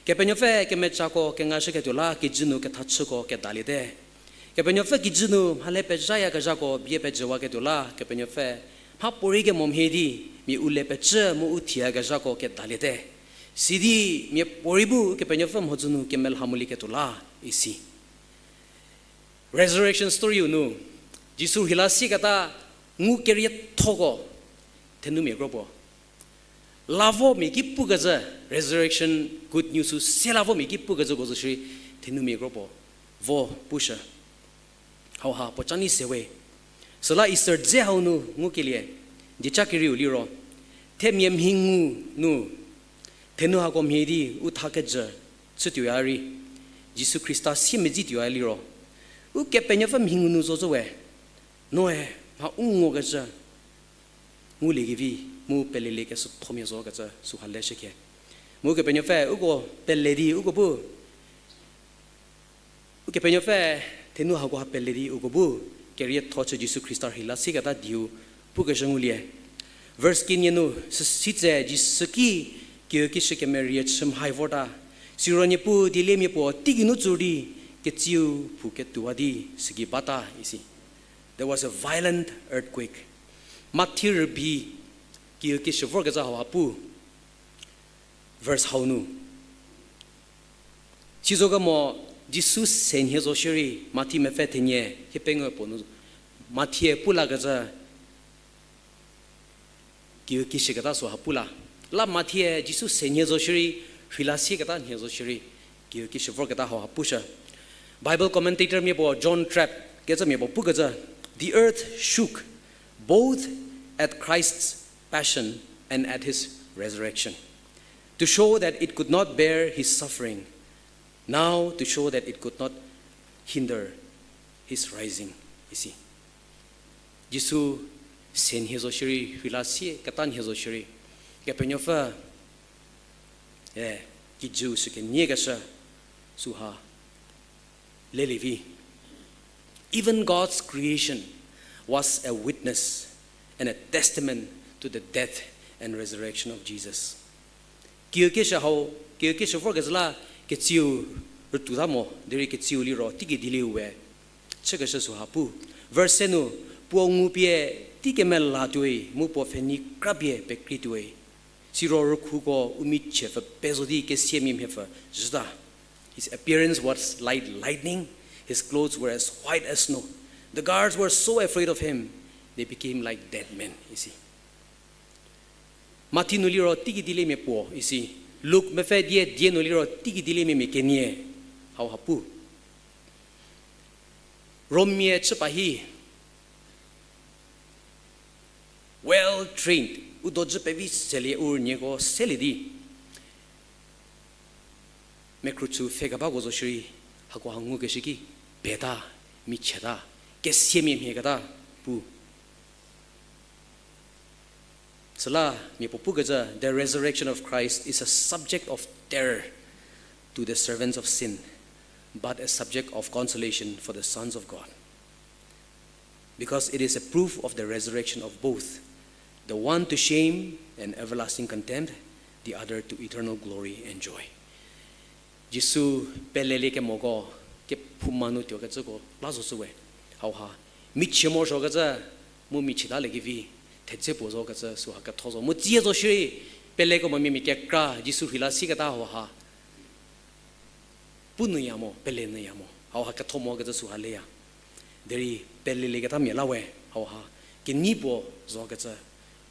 Kepenuopfü kemecako kengashüketuo la, kijü nu kethachüko kedaliete. Kepenuopfü kijü nu mhale pezhayakezhako bie pejüwaketuo la, Kepenuopfü mhapuorei kemo mhie di, mia u le pecü mu u thiyakezhako kedaliete. Sidi miapuorei bu Kepenuopfü mhodzü nu kemelha molieketuo la, isi. Resurrection storyu nu, Jisu rheila sieketa ngukeriethoko thenumia kro puo. Lavomia ki pukecü, resurrection good news-u se lavomia ki pukecüko zo shierei thenumia kro puo vo pushü. Hauha puo ca nei sewe. Süla Easter dze hau nu ngukelie, dieca kerieu liro, themia mhingu nu thenu hako mhie di u tha kejü chütuoya rei, Jisu Khrista siemedzituoya liro, Ukepenuopfü mhingu nu zocü we, noe mha u ngokecü nguliekevi mu peleliekeshüthomia zokecü süha leshükhie. Mu Kepenuopfü uko pele di uko bu Ukepenuopfü thenu hakoha pele di uko bu kerietho chü Jisu Khrista rheila sieketa dieu pukeshü ngulie. Verse kenie nu, süsitse Jisu ki kiüki shü kemerie chü mhai vorta. Siro Niepuu dieliemia puo teigei nu tsur di ketsiu phou ketuowa di sügei bata, isi. There was a violent earthquake. Mathi rübei kiüki shü vorkecü hauha pu. Verse hau nu, sizokemo Jisu se nhie zo shierei, Mathi mepfü thenie hiepengou puo nu, Mathie pu lakecü kiüki shüketa süha pu la. La Mathie Jisu se nhie zo shierei, rheila sieketa nhie zo shierei, kiüki shü vorketa hauha pushü. Bible commentator mia puo John Trapp kecümia puo pukecü, the earth shook both at Christ's passion and at his resurrection, to show that it could not bear his suffering, now to show that it could not hinder his rising, isi. Jisu se nhie zo shierei, rheila sieketa nhie zo shierei, Kepenuopfü, e, kijüu sü keniekeshü süha lelievi. Even God's creation was a witness and a testament to the death and resurrection of Jesus. Kiüki shü hau, kiüki shü vorkecü la ketsiu rütuota mo, derei ketsiu liro teigei dielieu we chükeshü süha pu. Verse se nu, puo ngupie tei kemelatuoi mu puo pfhenei krapie pekreituoi. Siro rükhuko u michie pfü pezo di kesiamia mhie pfü zhüta. His appearance was like lightning, his clothes were as white as snow. The guards were so afraid of him, they became like dead men, isi. Mathi nu liro teigei dieliemia puo, isi. Luk mepfü die die nu liro teigei dieliemia mia kenie hauha pu. Rommia chü pa hi, Well trained. U dojü pevi selie, u rünieko selie di. Mekhruchü pfhe kebako zo shierei, hakoha ngukeshü ki, peta, michieta, kesiamia mhieketa, pu. Süla mia puo pukecü, the resurrection of Christ is a subject of terror to the servants of sin, but a subject of consolation for the sons of God. Because it is a proof of the resurrection of both, the one to shame and everlasting contempt, the other to eternal glory and joy. Jisu pelelie kemoko, kephouma nu tuokecüko la zo shüwe. Hauha, michie morosuokecü, mu michieta liekevi, thedze puo zokecü süha ketho zo. Mu tsie zo shierei, pelekemo mia mia kekra, Jisu rheila sieketa hauha pu nyüya mo, pele nyüya mo. Hauha ketho mokecü süha leya. Derei pelelieketa mia la we, hauha kenei puo zokecü.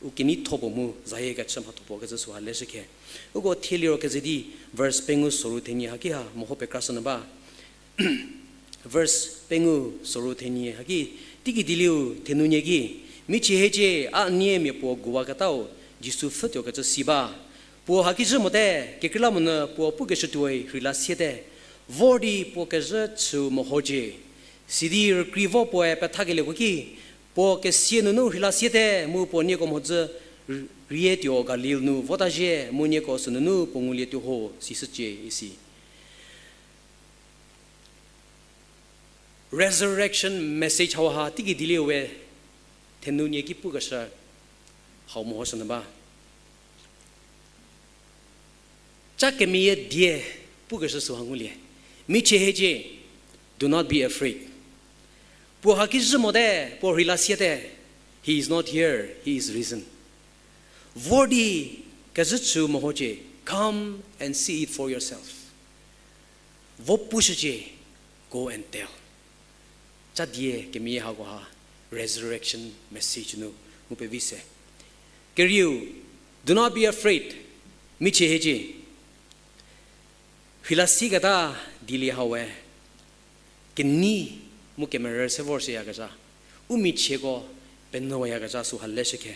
U keneitho puo mu, zayie kechü mhatho puo kecü süha leshükhe. Uko thieliro keze di, verse pengou soru thenie haki ha meho pekrashünyü ba. Verse pengou soru thenie haki, teiki dieliu thenunie ki, michie hiecie, a nie mia puo guwaketau, Jisu pfhütuokecü si ba. Puo hakizhü mote, kekreilamonyü puo pukeshütuoi rheila siete. Vor di puo kezhü chüu mehocie. Sidi rükri vo puoe pethakelieko ki, puo kesia nunu rheila siete, mu puo nieko mhodzü r-, rietuo Galil nu vota zhie, mu nieko sünunu puo ngulietuo ho, sishücie isi. Resurrection message hauha teiki dieliu we thenunie ki pukeshü hau mehoshünyü ba. Cha kemeyie die pukeshü süha ngulie. Michie hiecie, do not be afraid. Puo hakizhü mote, puo rheila siete, he is not here, he is risen. Vor di kezhü chüu mehocie, come and see it for yourself. Vo pushücie, go and tell. Cha die kemeyie hakoha resurrection message nu ngu pevi se. Kerieu, do not be afraid. Michie hiecie. Rheila sieketa dielie hau we kenei mu kemerü se vor shüyakezha, u michieko penyüwayakezha süha leshükhe.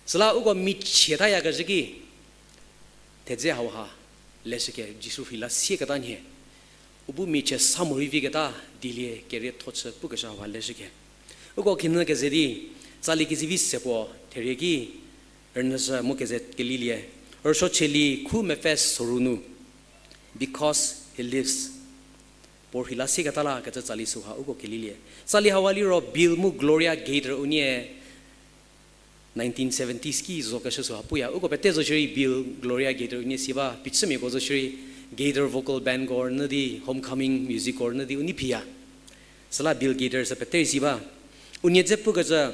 Süla uko michietayakezhü ki, thedze hauha leshükhe, Jisu rheila sieketa nhie. U bu michie sa morei viketa dielie kerietho chü pukeshü hauha leshükhe. Uko khinhie keze di, tsali kezivi se puo therie ki, rünyüzhü mu keze kelilie. Rüsuochülie khu mepfü soru nu, because he lives. Puo rheila sieketa la kecü tsali süha uko kelilie. Tsali hauha liro Bill mu Gloria Gaither unie nineteen seventies ki zokeshü süha puya. Uko pete zo shierei Bill, Gloria Gaither unie si ba, phichümiako zo shierei Gaither Vocal Band ko rünyü di, Homecoming Music ko rünyü di unie phiya. Süla Bill Gaither sü pete rei si ba. Unie dze pukecü,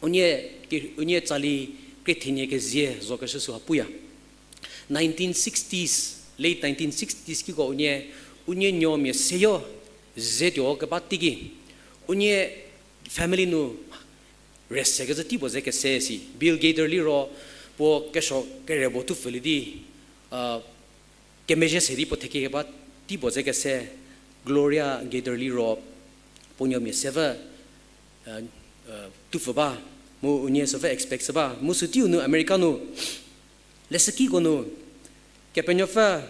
unie ki, unie tsali krie thenie kezie zokeshü süha puya. Nineteen sixties, late nineteen sixties kiko unie, unie nuomia seyo ze tuo keba teiki, unie family nu rest sekecü tei puo ze kese si. Bill Gaither liro puo kesuo kere puo tupfülie di, a, kemezhie se di puo thekekeba tei puo ze kese. Gloria Gaither liro puo nuomia sevü, a, a, tupfü ba, mu unie süpfü expect shü ba, mu sü teiu nu America nu, leshükiko nu, Kepenuopfü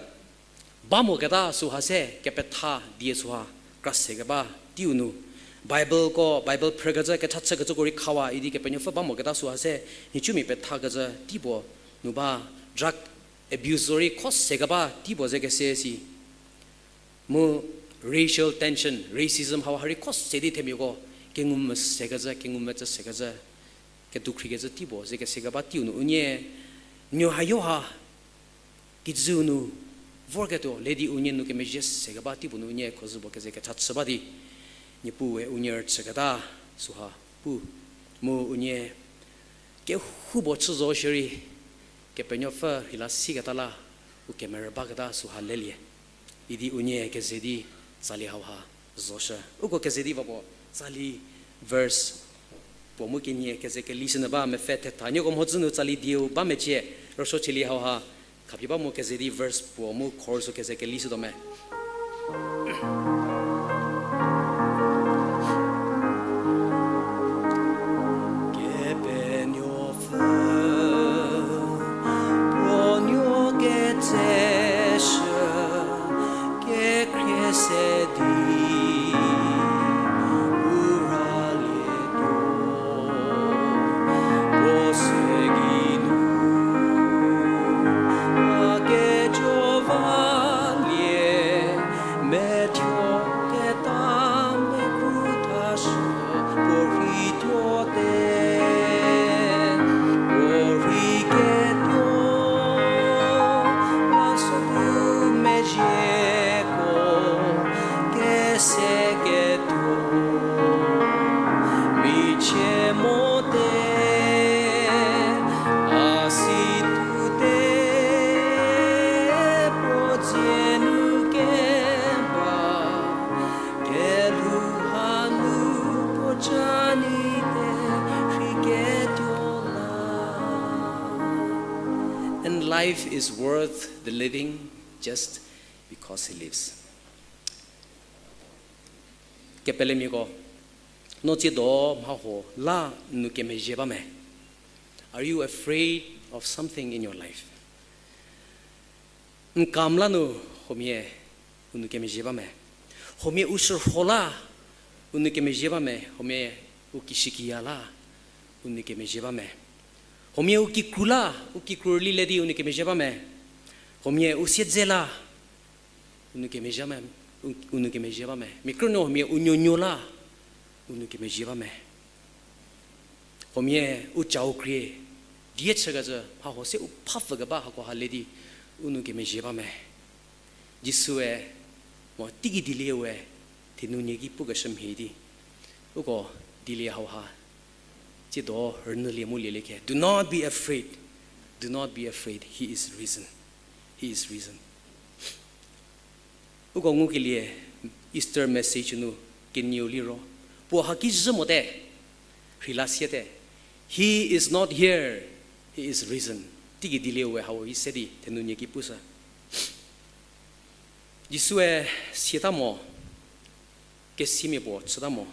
ba moketa süha se kepetha die süha kra sekeba teiu nu, Bible ko, Bible phrükecü, kechachükecüko rei khawa idi Kepenuopfü ba moketa süha se, nhicumia pethakecü tei puo nu ba, drug abuse zorei kho sekeba tei puo ze kese si. Mu racial tension, racism hauha rei kho se di themiako, kengu mese kecü, kengu mecü sekecü, kedukhriekecü tei puo ze kese keba teiu nu unie, nuo hayo ha, kijüu nu vorketuo le di unie nu kemezhie se keba tei puo nu unie khozü puo keze kecha chü ba di, Niepuu we unie rüchüketa süha pu, mu unie kehoupuo chü zo shierei, Kepenuopfü rheila sieketa la, u kemerü baketa süha lelie. Idi unie keze di tsali hauha zoshü. Uko keze di va puo tsali verse puo mu kenie keze kelishünyü ba mepfü thetha. Nieko mhodzü nu tsali dieu ba mecie, rüsuochülie hauha khapie ba mu keze di verse puo mu chorus keze kelishütuo me. Kepenuo And life is worth the living just because he lives. Kepelemiako, no tsiedo mhahuo la n nou kemezhie ba me? Are you afraid of something in your life? N kam la nu huomia u nou kemezhie ba me? Huomia u shürho la u nou kemezhie ba me? Huomia u kishükiya la u nou kemezhie ba me? Huomia u kikru la, u kikru rüli le di u nou kemezhie ba me? Huomia u siedze la u nou kemezhie ba me? U, u nou kemezhie ba me? Mia krünuo huomia u nuonuo la u nou kemezhie ba me? Huomia u chau krie die chükecü mhahuo se u phapfükeba hakoha le di u nou kemezhie ba me? Jisue mo teiki dielieu we thenunie ki pukeshü mhie di, uko dielie hauha tsiedo rünyülie mu lielie khe, Do not be afraid. Do not be afraid. He is risen. He is risen. Uko ngukelie Easter message nu kenieu liro, puo haki zhü mote, rheila siete. He is not here. He is risen. Teiki dielieu we hau i se di thenunie ki pushü. Jisue siata mo, kesimia puo chüta mo,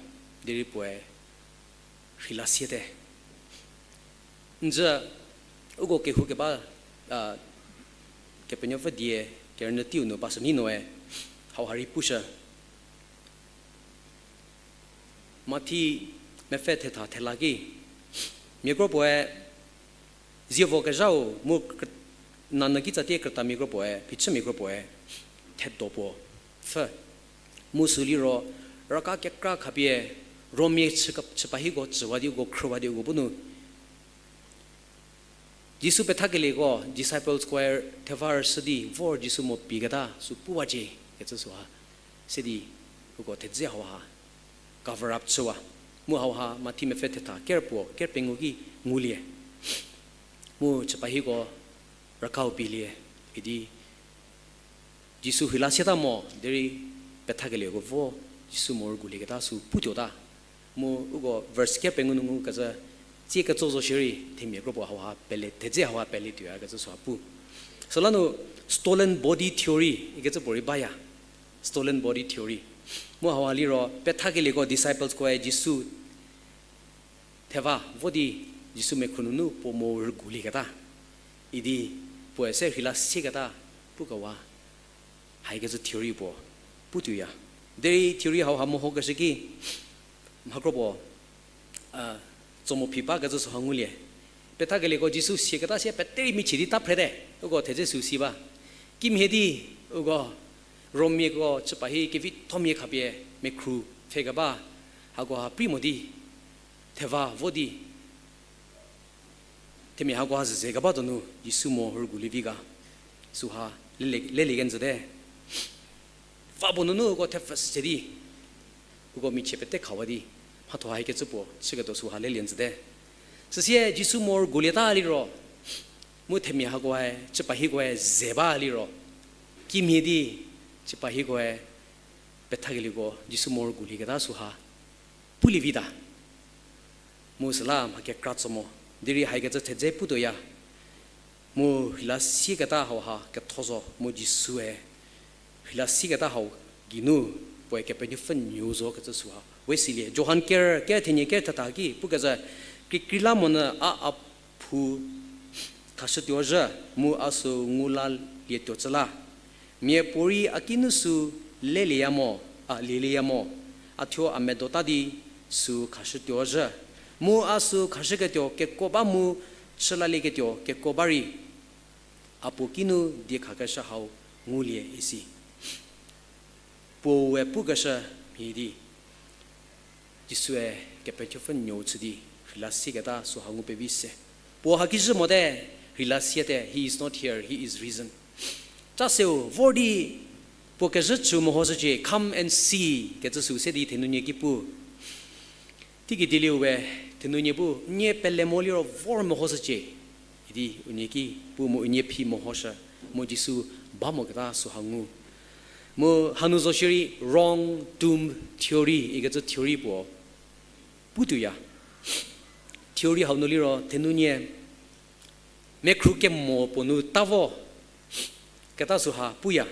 derei puoe rheila siete. Nzü uko kehoukeba, a, Kepenuopfü die kerünyü teiu nu Pastor Ninoe hauha rei pushü. Mathi mepfü thetha thela ki, mia kro puoe zievo kezhau mu kr-, nanyü kitsatie krütamia kro puoe, phichümia kro puoe thedo puo pfhü. Mu sü liro, raka kekra khapie, Rommia chü-, chüpa hieko tsüwa di uko khrüwa di uko bu nu Jisu pethakelieko, disciples koe theva rüshü di vor Jisu mo pieketa sü puwacie kecü süha se di uko thedze hauha cover up chüwa. Mu hauha Mathi mepfü thetha kerpuo kerpengou ki ngulie. Mu chüpa hieko rükau pielie idi Jisu rheila sieta mo, derei pethakelieko vo Jisu mo rügulieketa sü putuota. Mu uko verse kerpengou nu ngukecü, tsie ketso zo shierei themia kropuo hauha pele, thedze hauha pele tuoyakecü süha pu. Süla nu stolen body theory ikecü puo rei baya. Stolen body theory. Mu hauha liro pethakelieko, disciples koe Jisu theva vo di Jisu mekhru nunu puo mo rügulieketa idi puoe se rheila sieketa pukewa. Haikecü theory puo putuoya. Derei theory hauha mehokeshü ki, mha kropuo, a, tso mo phi bakecü süha ngulie. Pethakelieko Jisu siaketa sie peterei michie di ta phrete, uko thedze sü si ba. Kimhie di uko Rommiako chüpa hi kevithomia khapie mekhru pfhekeba, hakoha prei mo di theva vo di themia hakoha zezekeba donu Jisu mo rügulie vi ga süha lele-, lelie kenjüte. Va puo nunu uko thepfü se di uko michie pete khawa di mhatho haikecü puo chüketuo süha lelie njüte. Süsie Jisu mo rügulieta liro, mu themia hakoe, chüpa hikoe ze ba liro, kimhie di chüpa hikoe pethakelieko Jisu mo rügulieketa süha pulie vita. Mu süla mha kekra tso mo, derei haikecü thedze putuoya. Mu rheila sieketa hauha ketho zo, mu Jisue rheila sieketa hau geinu puoe Kepenuopfü nuou zo kecü süha we silie. Johan ker, ker thenie ker thetha ki pukecü, kekreilamonyü a a phu khashütuo zhü, mu a sü ngu lalietuo cü la. Miapuorei a kinu sü lelieya mo, a lielieya mo, a thuo a medota di sü khashütuo zhü. Mu a sü khashüketuo kekuo ba mu chülalieketuo kekuo ba rei, a puo kinu diekhakeshü hau ngulie isi. Puoe pukeshü mhie di Jisue Kepenuopfü nuou chü di rheila sieketa süha ngu pevi se. Puo hakizhü mote, rheila siete, He is not here, He is risen. Cha seu vor di puo kezhü chü mehoshücie, come and see kecü sü se di thenunie ki pu. Teiki dielieu we thenunie bu, nie pele mo liro vor mehoshücie idi unie ki pu mu unie phi mehoshü, mu Jisu ba moketa süha ngu. Mu hanu zo shierei wrong tomb theory ikecü theory puo putuoya. Theory hau nu liro thenunie mekhru kemo puo nu ta vo keta süha puya.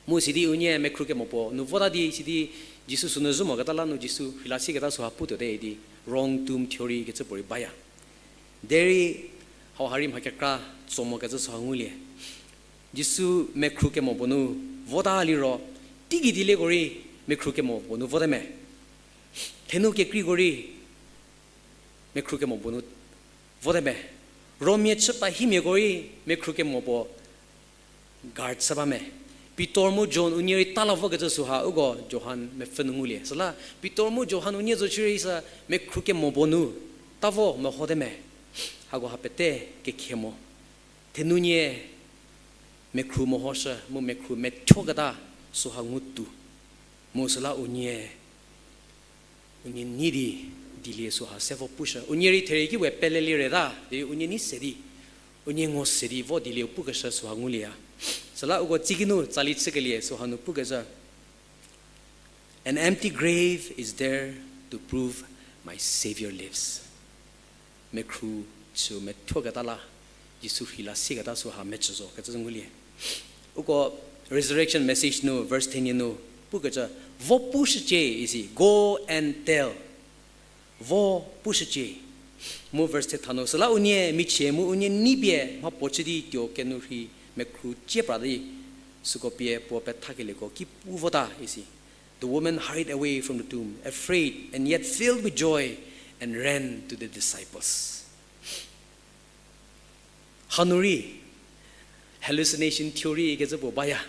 Mu sidi unie mekhru kemo puo nu vota di sidi Jisu sünu zhü moketa la nu Jisu rheila sieketa süha putuote idi wrong tomb theory kecü puorei baya. Derei hauha rei mha kekra tso mokecü süha ngulie. Jisu mekhru kemo puo nu vota liro, teigei dielieko rei mekhru kemo puo nu vote me. Thenu kekreiko rei mekhru kemo puo nu vote me. Romia chü pahimiako rei mekhru kemo puo guard chü ba me. Pitor mu John unie rei ta la vokecü süha uko Johan mepfü nu ngulie. Süla Pitor mu Johan unie zo shierei sü mekhru kemo puo nu ta vo mehote me. Hakoha pete kekhe mo. Thenunie mekhru mehoshü mu mekhru methuoketa süha ngutuo. Mu süla unie unie nei di dielie süha se vo pushü. Unie rei therei ki we pelelie reta di unie nei se di, unie ngo se di vo dielieu pukeshü süha ngulieya. Süla uko tsikinu tsali chükelie süha nu pukecü, An empty grave is there to prove my Savior lives. Mekhru chü methuoketa la, Jisu rheila sieketa süha mecü zo kecü ngulie. Uko resurrection message nu verse ten nu pukecü, vo pushücie isi, go and tell. Vo pushücie. Mu verse thetha nu, süla unie michie mu unie nei pie mhapuo chü di tuo kenu rhi mekhru cie pra di, süko pie puo pethakelieko ki pu vota isi. The woman hurried away from the tomb, afraid and yet filled with joy, and ran to the disciples. Hanu rei hallucination theory kecü puo baya.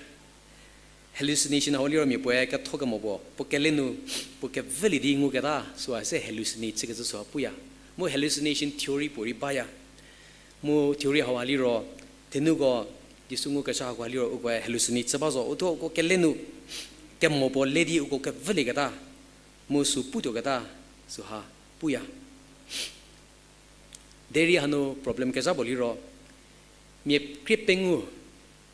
Hallucination hau liro mia puoe ketho kemo puo, puo kele nu, puo kevülie di nguketa süha se hallucinate chükecü süha puya. Mu hallucination theory puorei baya. Mu theory hauha liro, thenuko Jisu ngukeshü hakoha liro ukoe hallucinate chü ba zo, uthuo uko kele nu kemo puo le di uko kevülieketa, mu sü putuoketa, süha puya. Derei hanu problem kezha puo liro, mia krie pengou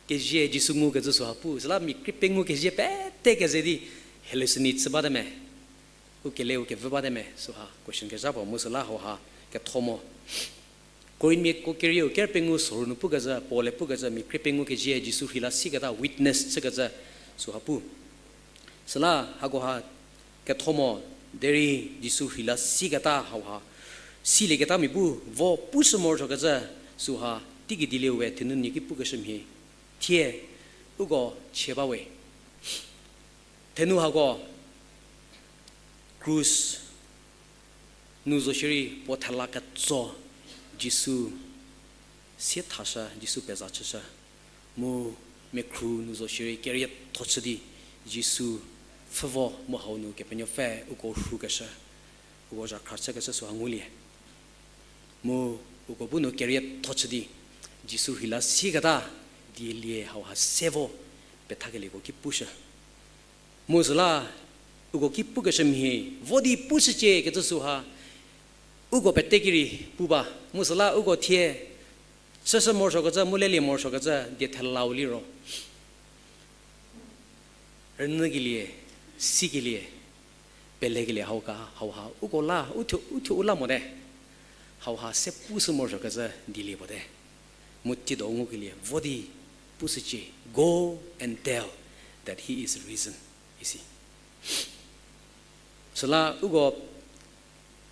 kezie Jisu ngukecü süha pu, süla mia krie pengou kezie pete keze di hallucinate chü bate me, u kele u kevü bate me, süha question kezha puo mu süla hauha ketho mo. Korinthmiako kerieu ker pengou soru nu pukecü, Paul-e pukecü, mia krie pengou kezie Jisu rheila sieketa witness chükecü süha pu. Süla hakoha ketho mo, derei Jisu rheila sieketa hauha silieketa mia bu vo pushü morosuokecü süha teigei dielieu we thenunie ki pukeshü mhie. Thie uko chie ba we. Thenu hako krus nu zo shierei puo thela ketso Jisu sie thashü, Jisu peza chüshü. Mu mekhru nu zo shierei kerietho chü di Jisu pfhü vo mu hau nu Kepenuopfü uko rhukeshü, uko zhakhra chükeshü süha ngulie. Mu uko bu nu kerietho chü di Jisu rheila sieketa dielie hauha se vo pethakelieko ki pushü. Mu süla uko ki pukeshü mhie, vo di pushücie kecü süha uko pete ki rei pu ba. Mu süla uko thie chüshü morosuokecü mu lelie morosuokecü die thelau liro, rünyükelie, sikelie, pelekelie hauka hauha uko la, uthuo, uthuo u la mote. Hauha se pushü morosuokecü dielie puote. Mu tsiedo ngukelie vo di pushücie, go and tell that he is risen, isi. Süla uko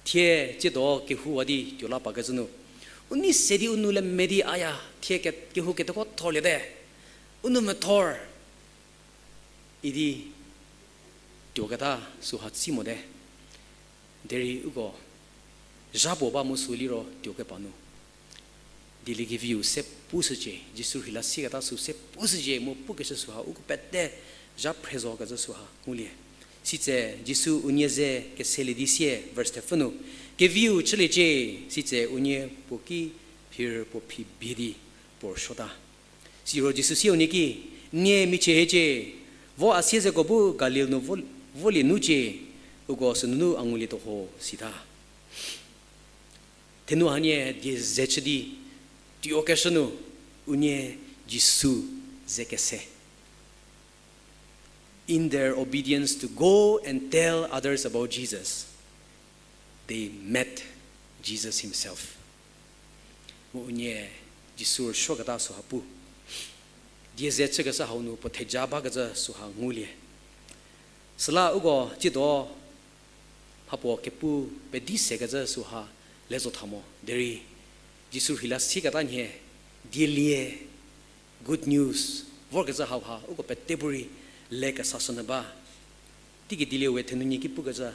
thie tsiedo kehouwa di tuo la pakecü nu, u nei se di u nou le me di aya, thie ke-, kehou keteko thorliete, u nou methor idi tuoketa süha tsi mote. Derei uko zha puo ba mu sü liro tuokepa nu dielie keviu se pushücie, Jisu rheila sieketa sü se pushücie mu pukeshü süha uko pete zha phre zo kecü süha ngulie. Sitse Jisu unie ze keselie di sie, verse thepfü nu, keviu chüliecie, sitse unie puo ki phir puo phi bie di puo rüsuota. Siro Jisu sie unie ki, nie michie hiecie, vo a siezeko bu Galil nu vo-, volie nucie, uko sünunu a ngulietuo ho, sita. Thenu hanie die ze chü di tuokeshü nu unie Jisu ze kese. In their obedience to go and tell others about Jesus, They met Jesus himself. Mu unie Jisu rüsuoketa süha pu. Die ze chükeshü hau nu puo theja bakecü süha ngulie. Süla uko tsiedo mhapuo kepu pedi sekecü süha le zo tha mo. Derei Jisu rheila sieketa nhie dielie, good news vorkecü hauha uko pete bu rei le kesashünyü ba. Teiki dielie we thenunie ki pukecü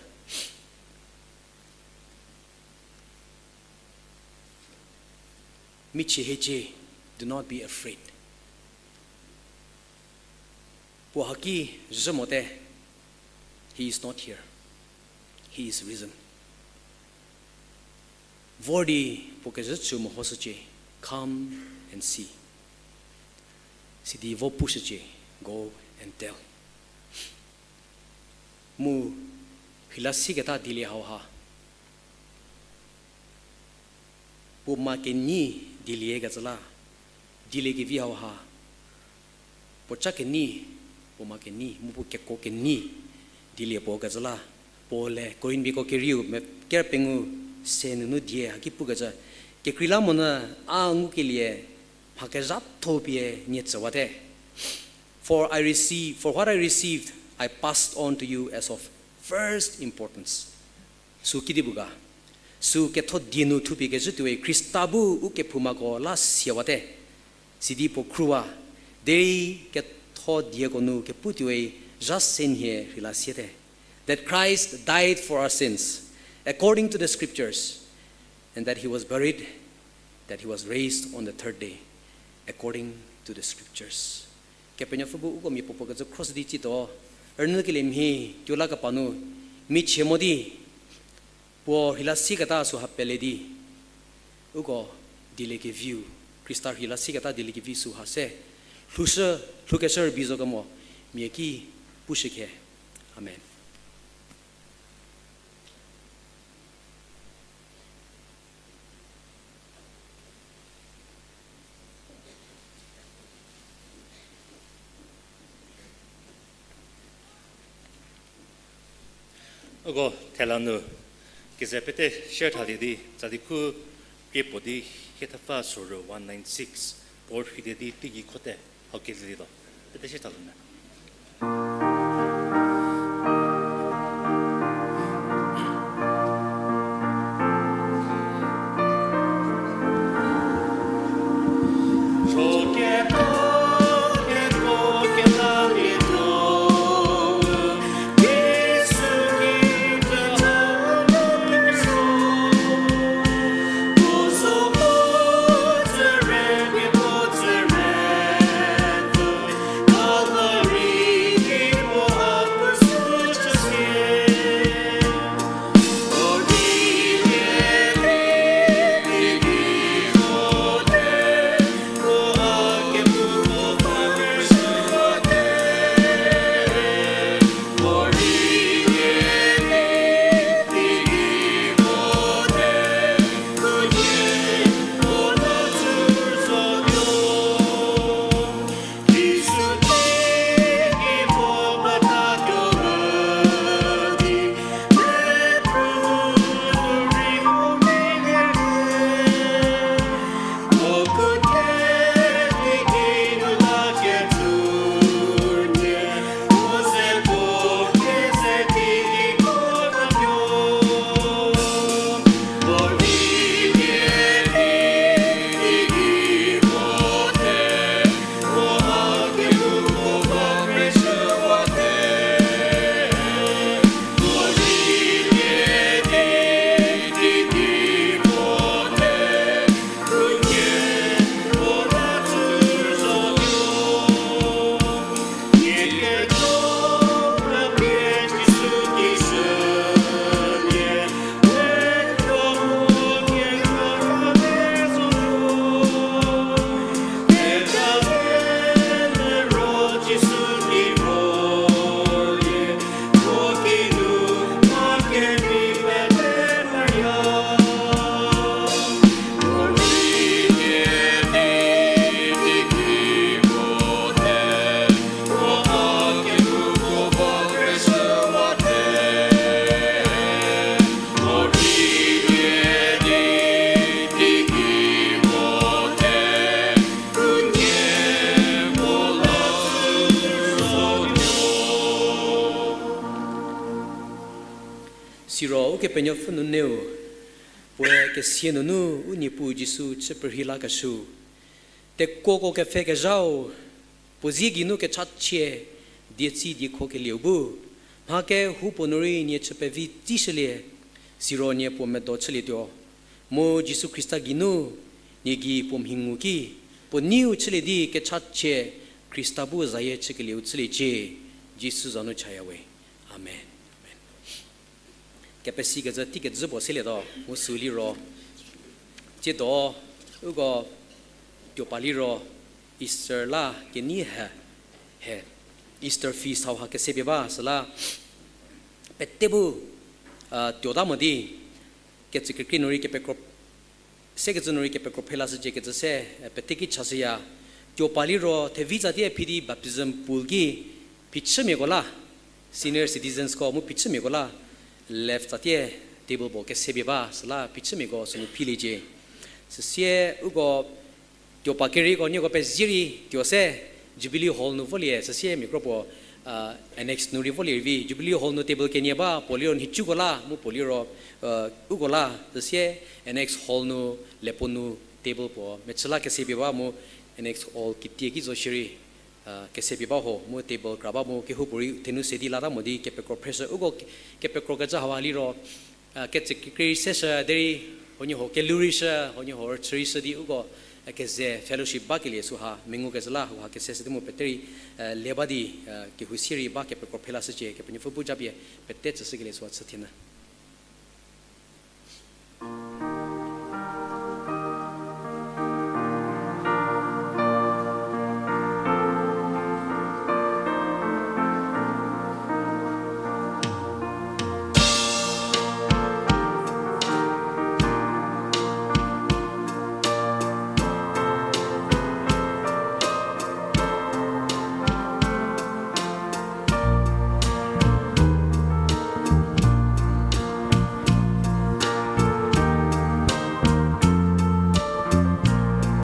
michie hiecie, do not be afraid. Puo haki zhü mote, he is not here. He is risen. Vor di puo kezhü chü mehoshücie, come and see. Sidi vo pushücie, go and tell. Mu rheila sieketa dielie hauha puo ma kenyi dieliekecü la, dieliekevi hauha puo ca kenyi, puo ma kenyi mu puo kekuo kenyi dielie puo kecü la, Paul-e Korinthmiako kerieu me- ker pengou se nunu die haki pukecü, kekreilamonyü a ngukelie mha kezhatho pie nie tsüwate. For I received, for what I received, I passed on to you as of first importance. Sü kidi pu ga? Sü ketho die nu thupie kezhü tuoi Khrista bu u kephoumako la siawate. Sidi puo khrüwa, derei ketho dieko nu kepu tuoi zha se nhie rheila siete. That Christ died for our sins, according to the scriptures, and that he was buried, that he was raised on the third day, according to the scriptures. Kepenuopfü bu uko mia puopuo kecü khrüshü di tsiedo, rünyükelie mhie tuo la kepa nu, michie mo di, puo rheila sieketa süha pele di, uko dieliekeviu, Khrista rheila sieketa dieliekevi süha se lhoushü, lhoukeshü rübei zo kemo mia ki pushükhe. Amen. Uko thela nu keze pete share thalie di, tsali khu krie puo di, hie thepfa soro one nine six, puo rhide di teigei khote, hau kelietuo. Pete share thalie me. Kepenuopfü nunu, puoe kesia nunu u Niepuu Jisu chü perhei lakeshüu, tekuoko kepfhekezhau, puo zie geinu kechachie, dietsi diekho kelieu bu, mha kehoupuo nu rei nie chü pevi tsishülie, siro nie puo medo chülietuo. Mu Jisu Khrista geinu nie gei puo mhi ngu ki, puo neiu chülie di kechachie Khrista bu zayie chükelieu chüliecie, Jisu za nu chaya we. Amen. Amen. Kepesikecü teikezhü puo selietuo, mu sü liro, tsiedo, uko tuopa liro, Easter la kenei he, he, Easter feast hauha kesepie ba, süla, pete bu, a, tuota mo di, kecükekrie nu rei kepekro, sekecü nu rei kepekro phelashücie kecü se, e, pete ki chashüya. Tuopa liro thevi tsatie phi di baptism pool ki phichümiako la, senior citizens ko mu phichümiako la, left tsatie table puo kesepie ba, süla phichümiako sünu philiecie. Süsie uko tuopa kereiko nieko pezie rei tuo se Jubilee Hall nu volie, süsie mia kropuo, a, annex nu rei volie rei vi. Jubilee Hall nu table kenie ba, puo liro nhicuko la, mu puo liro, a, uko la, süsie annex hall nu, lepo nu table puo mechü la kesepie ba mu annex hall kitie ki zo shierei, a, kesepie ba ho, mu table kra ba mu kehoupuorei thenu se di lata mo di kepekro phreshü. Uko ke-, kepekro kecü hauha liro, a, kecükekrie rei seshü derei, huoniehuo kelhou rei shü, huoniehuo rüchü rei shü di uko, a, keze fellowship bakelie süha, mengukecü la hauha keseshü di mu pete rei, a, le ba di, a, kehou sie rei ba kepekro phelashücie, Kepenuopfü bu japie pete tsüshükelie süha chü thienyü.